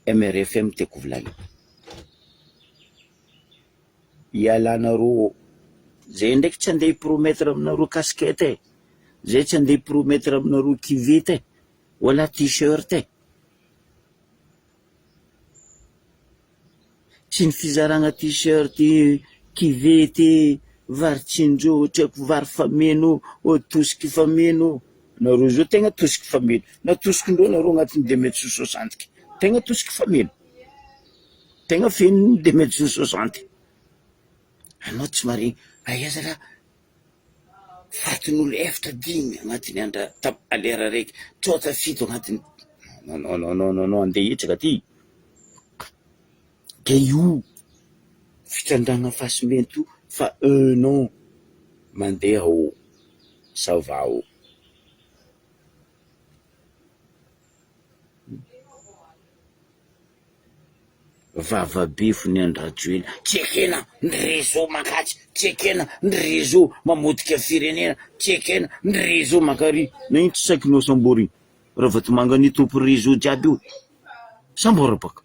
MRFM tiako volagnina. Ialanareo ô! Zay ndraiky tsy andeha hi-promettre aminareo casquette e! Zay tsy andeha hi-promettre aminareo cuvette e! Wala t-shirt e! Tsy ny fizaragna t-shirt, cuvette, vary tsinjo, tsy haiko vary fameno ô, tosiky fameno ô! Nareo zao tegna tosiky fameno, natosokindreo nareo agnatin'ny deux mètres soixante, tegna tosiky fameno. Tegna feno ny deux mètres soixante. Anao tsy maregny, aia zalahy fatin'olo efatra dimy agnatin'ny andra tap lera araiky, tsôta fito agnatin'ny, non non non non non non andeha hitsaka ty, de io fitrandrahana fasimenty io fa un an mandeha ô, ça va ô. Vava be fony andry Rajoelina, tsy ekena ny réseau mankatsy, tsy ekena ny réseau mamotika firenena, tsy ekena ny réseau mankary, na ino tsy saikinao sambory Ravatomanga ny tompony réseau jiaby io, sambora baka,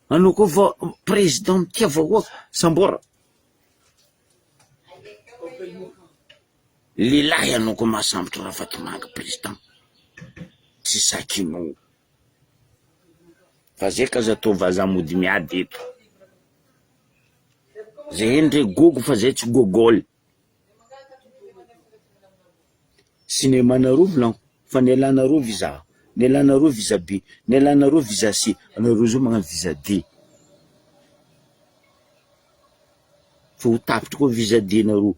anao koa va président mitia vahoaka, sambora. Lehilahy anao koa mahasambotra Ravatomanga président, tsy sakinao. Fa zay k'aza atao vazaha mody miady eto. Zay ndre gogo fa zay tsy gogol. Cinéma-nareo volagno fa nialanareo visa A, nialanareo visa B, nialanareo visa C, anareo zao magnano visa D. Fa ho tapitra koa visa D nareo,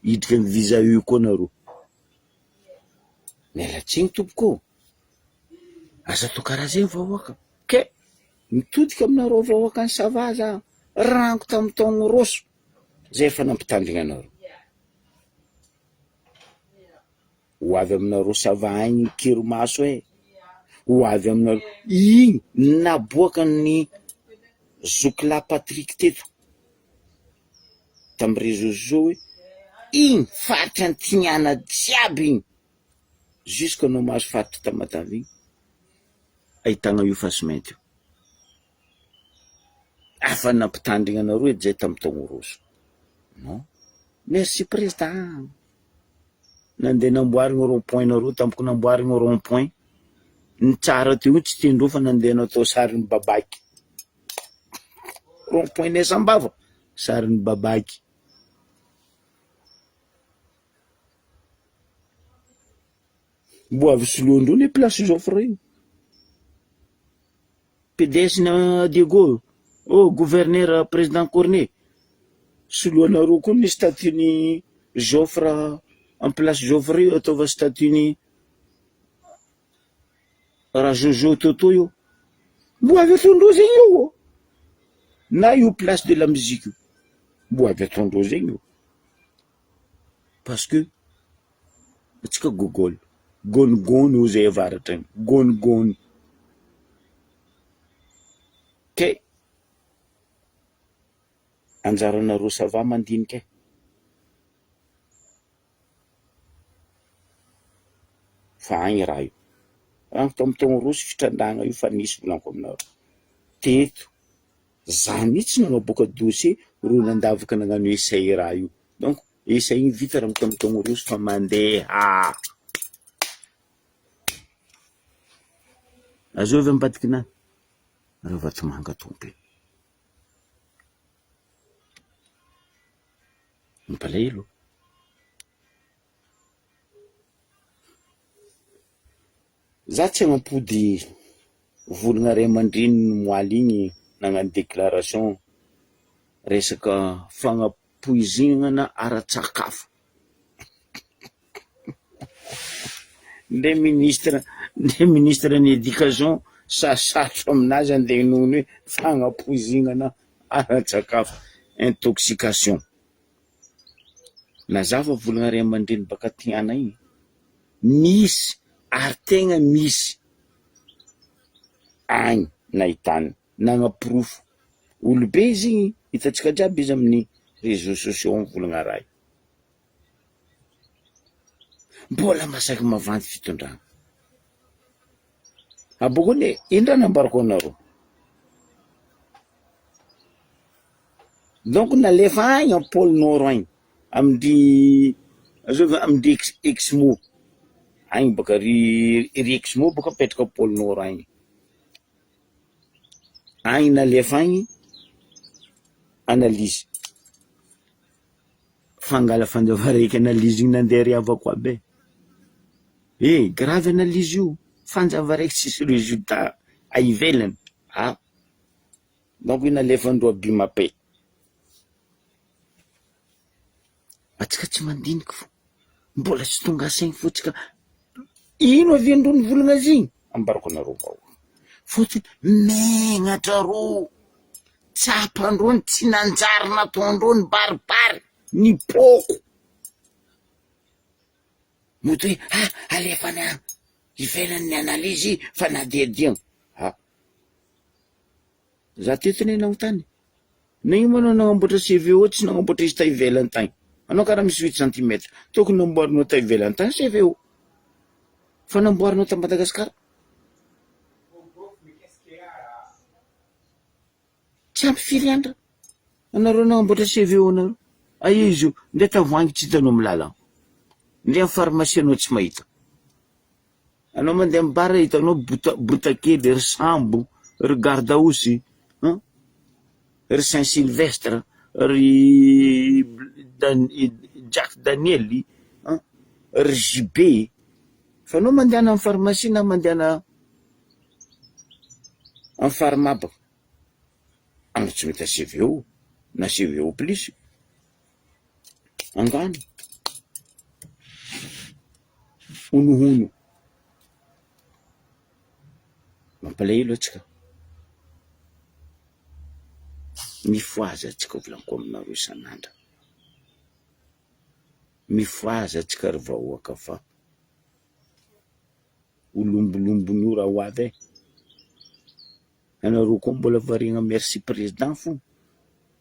hiditra amy visa E koa nareo. Miala tsiny tompoko ô! Aza atao karaha zegny vahoaka, ke mitodika aminareo vahoakan'i Sava za, rango tamin'ny taogno roso zay efa nampitandrigna anareo. Ho avy aminareo Sava agny ny kirimaso e, ho avy aminareo, igny naboakan'ny zokilahy Patrick teto tamin'ny réseaux sociaux hoe igny faritra Antignana jiaby igny jusque anao mahazo faritra Tamatave igny ahitagna io fasimainty io. Afa nampitandrigna anareo edy zay tamin'ny taogno roso. Non. Merci président. Nandeha namboarigna rond point nareo tampoko namboarigna rond point. Ny tsara teo io tsy tiandreo fa nandeha natao sarin'ny babaky. Rond point nay Sambava, sarin'ny babaky. Mbo avy soloandreo le place Joffre io. PDS na Diego, oh gouverneur président Cornet, soloanareo koa ny statut-n'i Joffre en place Joffre io ataova statut-n'i Rajojo Toto io. Mbo avy ataondreo zegny io ô! Na io place de la musique io, mbo avy ataondreo zegny io. Parce que antsika gogôl, gônigôny hoy zay avaratra agny, gônigôny. Kay anjaranareo ça va mandinika e. Fa agny raha io. Agny tamin'ny taogno roa sy fitrandrahana io fa nisy volaniko aminareo. Teto za mihitsy nanaboaka dossier ro nandavaka nagnano essai raha io. Donc essai igny vita raha tamin'ny taogno roa sy fa mandeha. Azovy ambadikinahy Ravatomanga tompony. Mampalahelo. Za tsy hanampody volagna ray aman-dreniny moaly igny nagnano déclaration resaka fagnapoizinana ara-tsakafo. Ndre ministre ndre ministre ny éducation sarosarotro aminazy andeha hinono hoe fagnapoizinana ara-tsakafo, intoxication. Nazava volagna ray aman-dreny baka Tiana igny, misy ary tegna misy agny nahitana nagnaporofo olobe izy igny, hitantsika jiaby izy amin'ny réseaux sociaux mivolagna raha io. Mbola masaky mavandy fitondrana. Abôkeo anie, ino raha nambarako anareo? Donc nalefa agny am pôle nord agny, amin-dry azovy amin-dry ex- exmo, agny bôka ry ry exmo bôka mipetraka am pôle nord agny, agny nalefa agny analyse, fangala fanjava raiky analyse igny nandeha ry havako aby e, eh grave analyse io, fanjava raiky tsisy résultat a ivelany, ah. Donc io nalefandreo Bimape. Atsika tsy mandiniky fo, mbola tsy tonga saigny fo tsika, ino aviandreo nivolagna azy igny? Ambarako anareo vahoaka, fôtony megnatra rô, tsapandreo ny tsy nanjary nataondreo nibaribary, nipôko, mody hoe ah alefa any an ivelany ny analyse fanadihadiagna, ah. Za teto anie nanontany, nagnino ma anao nagnamboatra CVO tsy nagnamboatra izy ta ivelany tagny, anao karaha misy huit centimètre, tokony namboarinao ta ivelany tagny CVO, fa namboarinao ta Madagascar, tsy ampy firy andra anareo nagnamboatra CVO nareo, aia izy io, ndre tavoahangy tsy hitanao amy lalagna, ndre amy pharmacie anao tsy mahita. Anao mandeha am bar hitanao bota bota kely ry sambo, ry garde-house an, ry saint sylvestre, ry dan- jack daniel an, ry JB, fa anao mandehana am pharmacie na mandehana am pharma baka, anao tsy mahita CVO na CVO plus. Angano, honohono. Mampalahelo antsika. Mifohaza antsika volaniko aminareo isan'andro. Mifohaza antsika ry vahoaka fa ho lombolombon'io raha ho avy e. Anareo koa mbola variana merci président fo,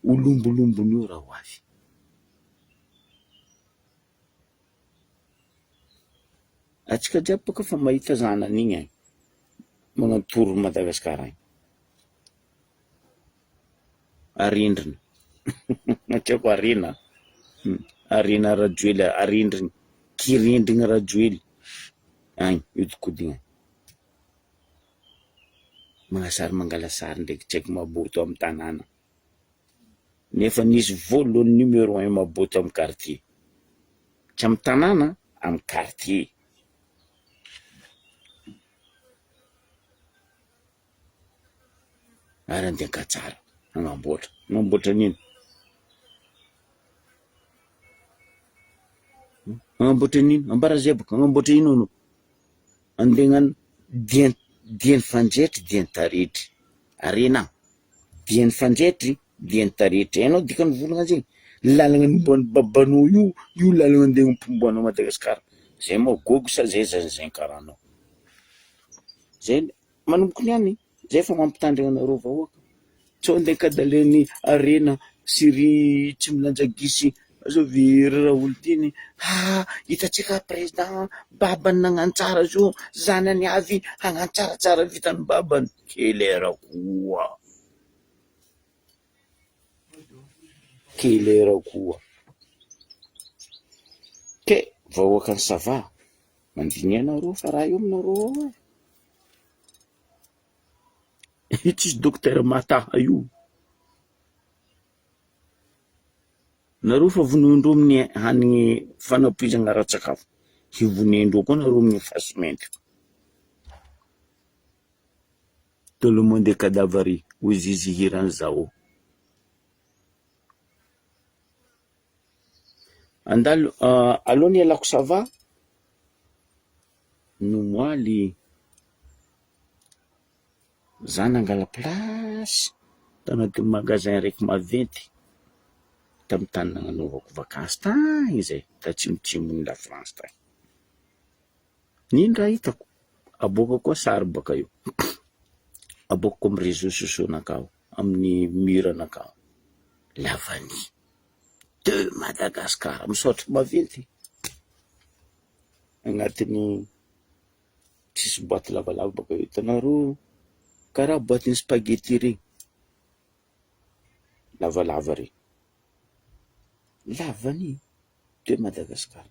ho lombolombon'io raha ho avy. Antsika jiaby bôka efa mahita zanany igny e, magnano tour Madagascar agny. Arendrina, tsy haiko arena, arena Rajoely arendrina, kirendrina Rajoely agny mihodinkodina agny. Magnasary mangala sary ndraiky tsy haiko maboto amin'ny tanàna. Nefa nisy voalohany numéro un maboto amin'ny quartier. Tsy amin'ny tanàna, amin'ny quartier. Ary andeha ankatsara hagnamboatra. Hagnamboatra an'ino? Hagnamboatra an'ino? Ambara zay bôka, hagnamboatra ino anao? Andeha hagnano dian- dian'ny fanjaitry dian'ny taretry. Harena. Dian'ny fanjaitry dian'ny taretry. Hainao dikan'ny volagna zegny? Lalagna nomban'ny babanao io, io lalagna andeha hampomboanao Madagasikara. Zay moa gôgo sa zay zinzin karaha anao? Zay manomboka niany, zay efa mampitandrina anareo vahoaka. Sao andeha ankadalen'ny harena sy ry tsy milanja gisy azovy ry Raholidiny, ha hitantsika président babany nagnano tsara zao, zanany avy hagnano tsaratsara vitan'ny babany. Kely koa. Kely koa. Ke vahoakan'i Sava, mandiniha anareo fa raha io aminareo ao e. Io tsisy docteur mataha io. Nareo fa vonoin-dreo amin'ny hanigny fanampoizana ara-tsakafo, hivonoin-dreo koa nareo amin'ny fasimenty. Tout le monde est cadavre hoy izy hiran'i Zao. Andalo aleo ny ialako ça va? Nomoaly za nangala plasy tanatin'ny magasin raiky maventy tamin'ny tany nagnanaovako vakansy tagny zay, tatsimotsimon'i la France tagny. Ino raha hitako? Aboaka koa sary baka eo, aboakako amin'ny réseaux sociaux nakao, amin'ny mur nakao. La vanille de Madagascar, misaotra maventy agnatin'ny tsisy boaty lavalava baka eo, hitanareo karaha boatin'ny spaghetti regny, lavalava regny, la vanille. de Madagascar.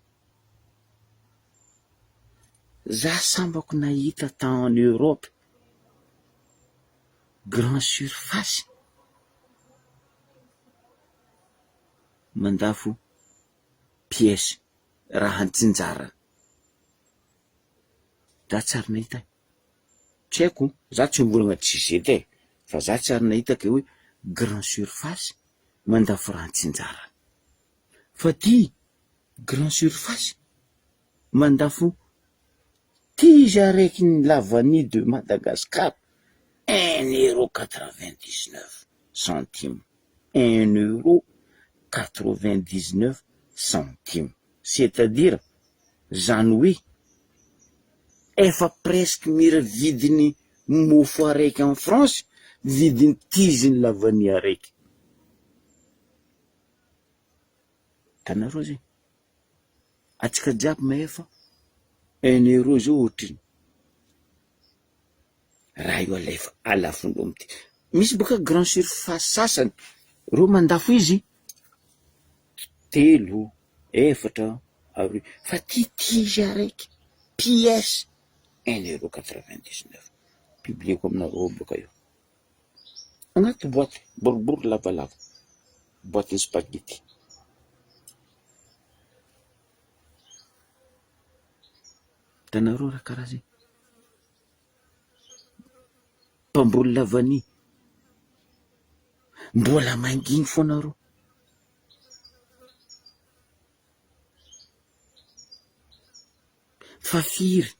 Za sambako nahita tao en Europe grand surface mandafo pièce raha antsinjarany. Za tsy ary nahita e! Tsy haiko, za tsy mivolagna tsy zeta e, fa za tsy ary nahita ke hoe grand surface mandafo raha antsinjarany. Fa ty grand surface mandafo ty izy araiky ny la vanille de Madagascar un euro quatre vingt dix neuf centime, un euro quatre vingt dix neuf centime c'est à dire zany hoe efa presque mira vidin'ny mofo araiky en France vidin'ny tizin'ny la vanille araiky. Hitanareo zegny? Antsika jiaby mahefa un euro zao ohatrino? Raha io alefa alafondreo amty, misy boka grand surface sasany reo mandafo izy telo, efatra, aroy fa ty tige araiky pièce un euro quatre vingt dix neuf, publieko aminareo boka io. Anaty boaty boribory lavalava, boatin'ny spaghetti. Hitanareo raha karaha zay? Mpamboly lavanille, mbola manginy foana nareo. Fa firy?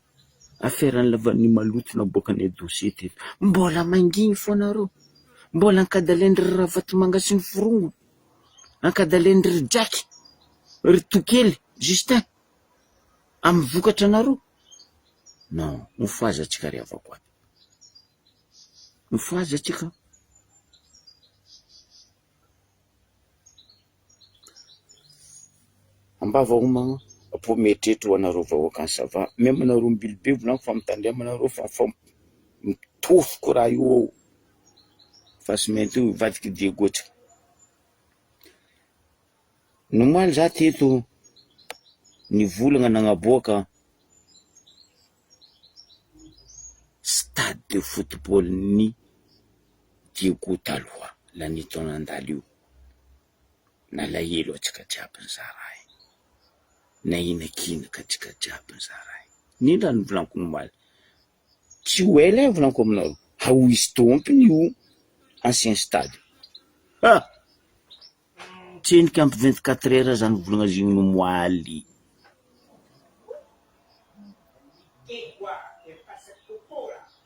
Affaire ny lavanille maloto naboakanay dossier teto. Mbola mangigny fô nareo. Mbola ankadalain-dry Ravatomanga sy ny forongony. Ankadalain-dry ry Jacky, ry Tokely, Justin. Amin'ny vokatra anareo. Non, mifohaza antsika ry havako aby. Mifohaza antsika. Ambava homagna apo mieritreritra ho anareo vahoakan'i Sava, même anareo Ambilobe volagno fa mitandrema anareo fa mifampitofoko raha io ao, fasy mainty io hivadiky Diego tsika. Ny omaly za teto nivolagna nagnaboaka stade de football ny Diego taloha lany taona nandalo io. Nalahelo antsika jiaby nizaha raha iny, nahinakinaka antsika jiaby nizaha raha iny. N'ino raha novolaniko omaly? Tsy ho ela e volaniko aminareo, ha ho hisy tompony io ancien stade. Ha! Tsendriky ampy 24 heures zany volagna zegny omaly.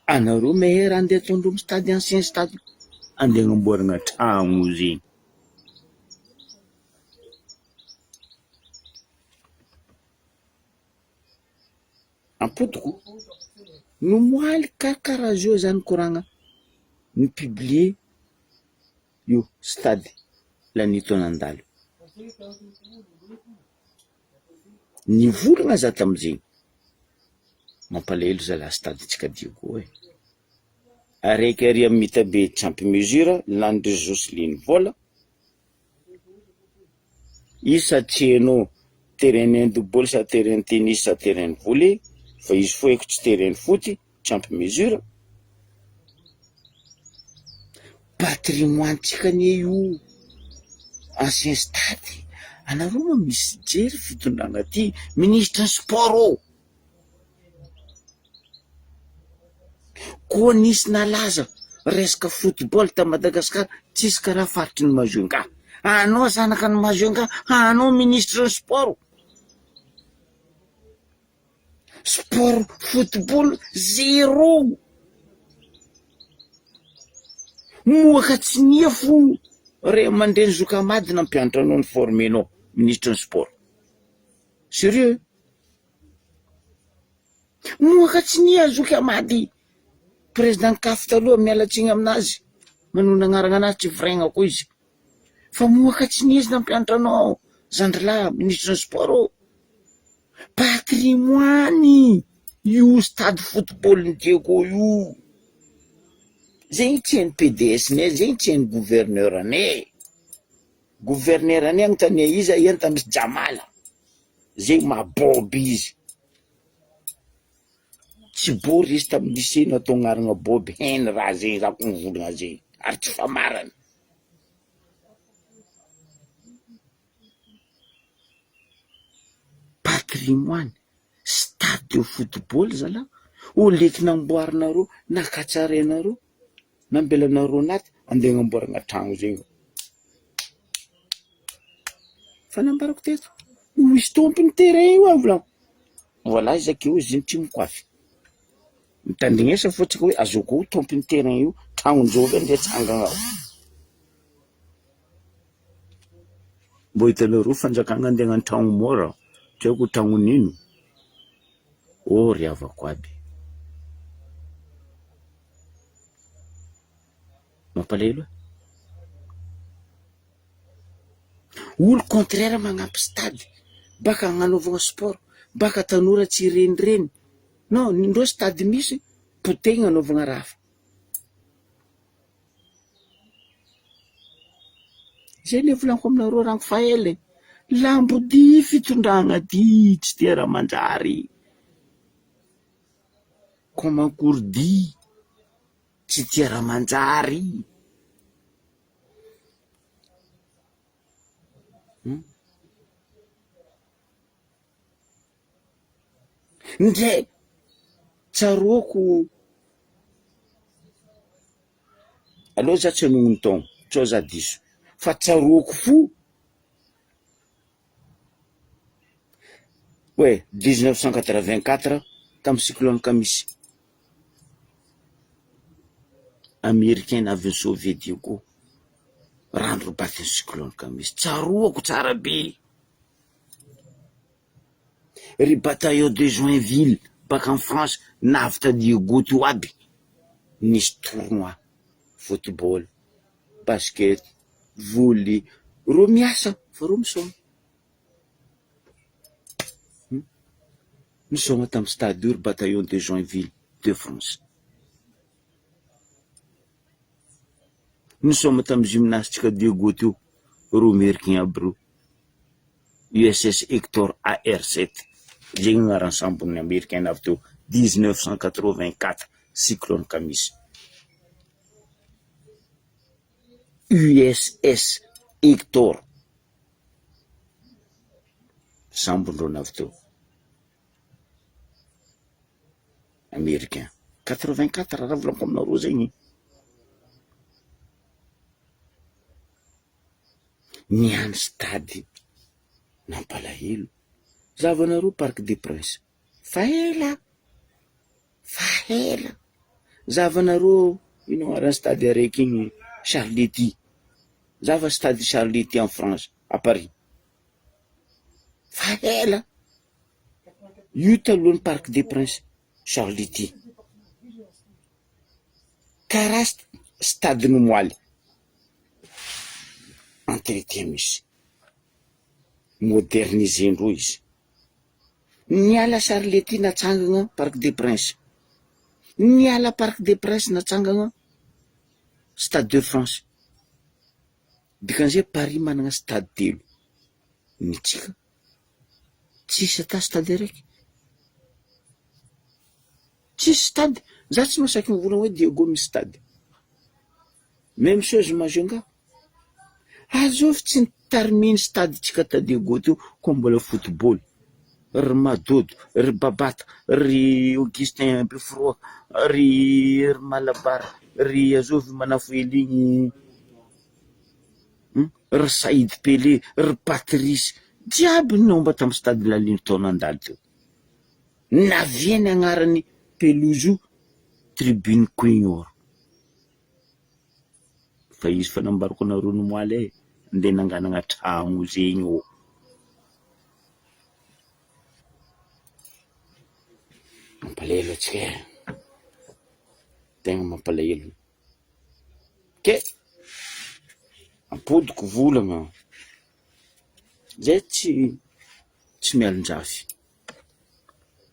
Anareo meilleur andeha ataondreo amy stade ancien stade andeha agnamboaragna tragno zegny. Ampodiko, ny omaly karakaraha zao zany koragna ni-publier io stade lanito nandalo. Nivolagna za tamizegny, mampalahelo zalahy stade-ntsika Diego e, araiky ary amy Mitabe tsy ampy mesure, lany-ndry Joseline vôla, izy sady tsy hainao terrain handball sa terrain tennis sa terrain volley fa izy fô haiko tsy terrain foot, tsy ampy mesure. Patrimoine-tsika anie io ancien stade, anareo moa misy jery fitondrana aty, minisitry ny sport ô! Koa nisy nalaza resaka football ta Madagascar tsisy karaha faritry ny Majunga, anao zanaka ny Majunga anao minisitry ny sport. Sport football zero! Mohaka tsy nia fo ray aman-dreny zoky Ahmad nampianatra anao ni-former-nao minisitry ny sport. Sérieux? Mohaka tsy nia zoky Ahmad président CAF taloha miala tsiny aminazy manonona agnarana anazy tsy viraigna koa izy fa mohaka tsy nia izy nampianatra anao zandrilahy minisitry ny sport ô! Patrimoine io stade football ny Diego io, zegny tsy hain'ny PDS nay, zegny tsy hain'ny gouverneur nay, gouverneur nay anontania iza iany ta misy jamala, zegny maha bob izy, tsy bory izy tamin'ny lycée natao agnarana bob, hainy raha zegny za ko mivolagna zegny ary tsy famarana. Patrimoine, stade de football zalah, au lieu que namboarinareo na katsarainareo na ambelanareo anaty andeha agnamboarana tragno zegny. Fa nambarako teto, misy tompony terrain io ah volagno, voilà izy akeo izy iny tsy mikoafy, mitandrignesa fô tsika hoe azoko tompony terrain io, tragnon-jovy andeha atsangana ao. Mbô hitanareo fanjakana andeha hagnano tragno môra, tsy haiko tragnon'ino, ô ry havako aby. Mampalahelo e! Olo contraire magnampy stade, baka agnanaovana sport, baka tanora tsy hirenireny, non ny ndreo stade misy potehina anaovana raha hafa. Zay le volaniko aminareo rango fa ela e! Lambodia fitondragna ty tsy tia raha manjary, komankordia tsy tia raha manjary. Ndray tsaroako Aleo za tsy hanonona taogno sao za diso fa tsaroako fo hoe dix neuf cent quatre vingt quatre. tamin'ny cyclone Kamisy. Americain avy ni-sauver Diego. Rano robatin'ny cyclone Kamisy. Tsaroako tsara be. Ry bataillon de Joinville baka en France navy ta Diego teo aby. Nisy tournoi football, basket, volley, reo miasa fa reo misaona. Nisaona tamin'ny stade io ry bataillon de Joinville de France. Nisaoma tamin'ny gymnastique Diego teo reo Americain aby reo. USS Hector AR 7 zegny agnaran'ny sambon'ny Americain avy teo 1984 cyclone Kamisy. USS Hector sambondreo navy teo Americain 84 raha volaniko aminareo zegny. Ny any stade nampalahelo. Zahavanareo Parc des Princes fa ela fa ela. Zahavanareo ino agnaran'ny stade araiky igny Charlety. Zahava stade Charlety en France à Paris. Fa ela. Io talohan'ny Parc des Princes Charlety. Karaha stade nomoaly. Entretien misy. Moderniser-ndreo izy. Niala Charlety natsangana Parc des Princes. Niala Parc des Princes natsangana Stade de France. Dikan'izay Paris manana stade telo. Ny antsika tsisy ata stade araiky. Tsisy stade. Za tsy mahasaky mivolagna hoe Diego misy stade. Même chose Majunga. Azovy tsy nitariminy stade-tsika ta Diego teo koa mbola football. Ry Madodo, ry Babata, ry Augustin Beforoa, ry ry Malabar, ry azovy Manafohely igny, ry Saïd Pelé, ry Patrice, jiaby nomba tamin'ny stade Lalino tao nandalo teo. Naviany agnarany pelouse io tribune Queen-Or. Fa izy fa nambarako anareo nomaly e, ndeha nanganana tragno zegny ô. Mampalahelo antsika e, tegna mampalahelo. Ke ampodiko volagna, zay tsy tsy mialon-jafy,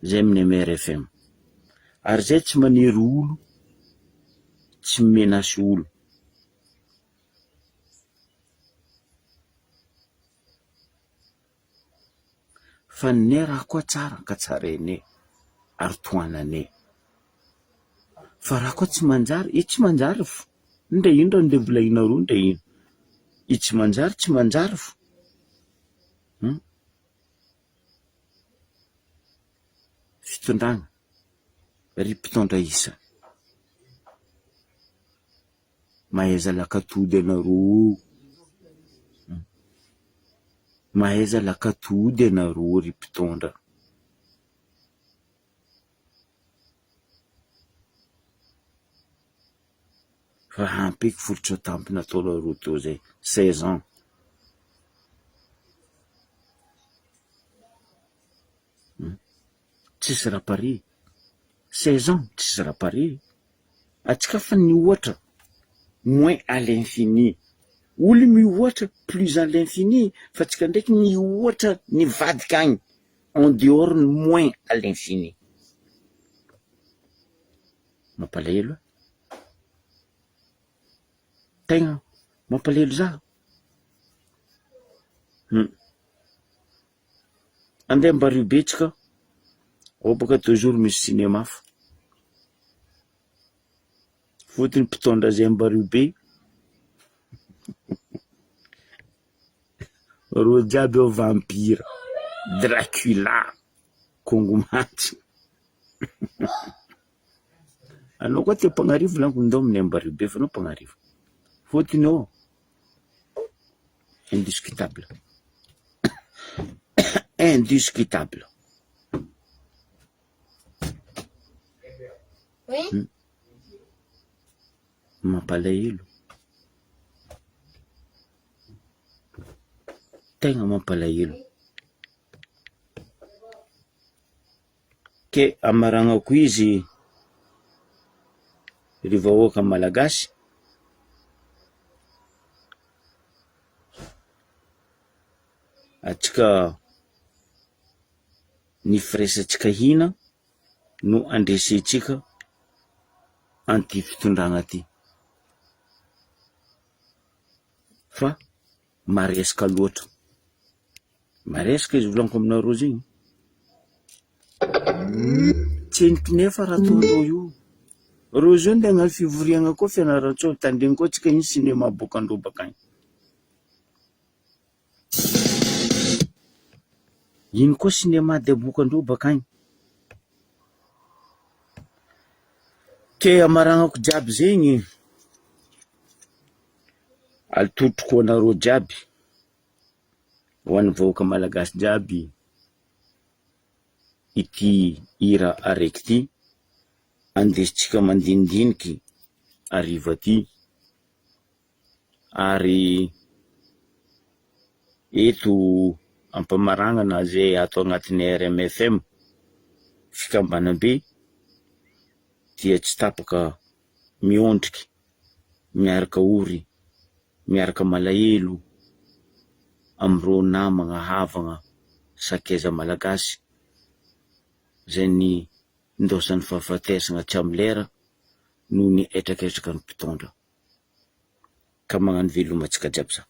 zay amin'ny MRFM, ary zay tsy manery olo, tsy mi-menace olo. Fa ny raha koa tsara ka tsarainay ary tohananay. Fa raha koa tsy manjary, i tsy manjary fo, ndre ino raha ndeha volahinareo ndre ino, i tsy manjary tsy manjary fo. Fitondrana, ry mpitondra isany, mahaiza lakatody anareo o, mahaiza lakatody anareo ry mpitondra. Fa ampy eky folotra tampony ataonareo teo zay, 16 ans. Tsisy raha pare, 16 ans tsisy raha pare, antsika fa nihoatra moins à l'infini, olo mihoatra plus à l'infini fa antsika ndraiky nihoatra nivadika agny en dehors ny moins à l'infini. Mampalahelo e! Tegna mampalahelo za. Andeha Ambariho be tsika, ao bôka toujours misy cinéma fo. Fôtony mpitondra zay Ambariho be, rô jiaby ao vampire, Dracula, Congo maty. Anao koa te Mpagnarivo lanko ndao aminay Ambariho be fa anao Mpagnarivo. Fôtony ao indiscutable, indiscutable. Hmm. Mampalahelo. Tegna mampalahelo. Ke amaragnako izy ry vahoaka malagasy, atsika ny firaisantsika hina no andresentsika an'ity fitondragna ty fa maresaka loatra. Maresaka izy volagniko aminareo zegny. Tsendriky nefa raha ataondreo io. Reo zao ndeha hagnano fivoriagna koa Fianarantsoa, tandremo koa tsika iny cinéma aboakandreo bakagny. Ino koa cinéma de aboakandreo bakagny. Ke amaragnako jiaby zegny, atolotroko ho anareo jiaby. Ho an'ny vahoaka malagasy jiaby ity hira araiky ity, andesintsika mandinidiniky hariva ty ary eto ampamaragnana zay ato agnatin'ny RMFM fikambanambe dia tsy tapaka miondriky miaraka ory miaraka malahelo amin'ireo namagna, havagna, sakaiza malagasy izay nindaosan'ny fahafatesagna tsy amin'ny lera noho ny hetraketraky ny mpitondra. Ka magnano veloma antsika jiaby za.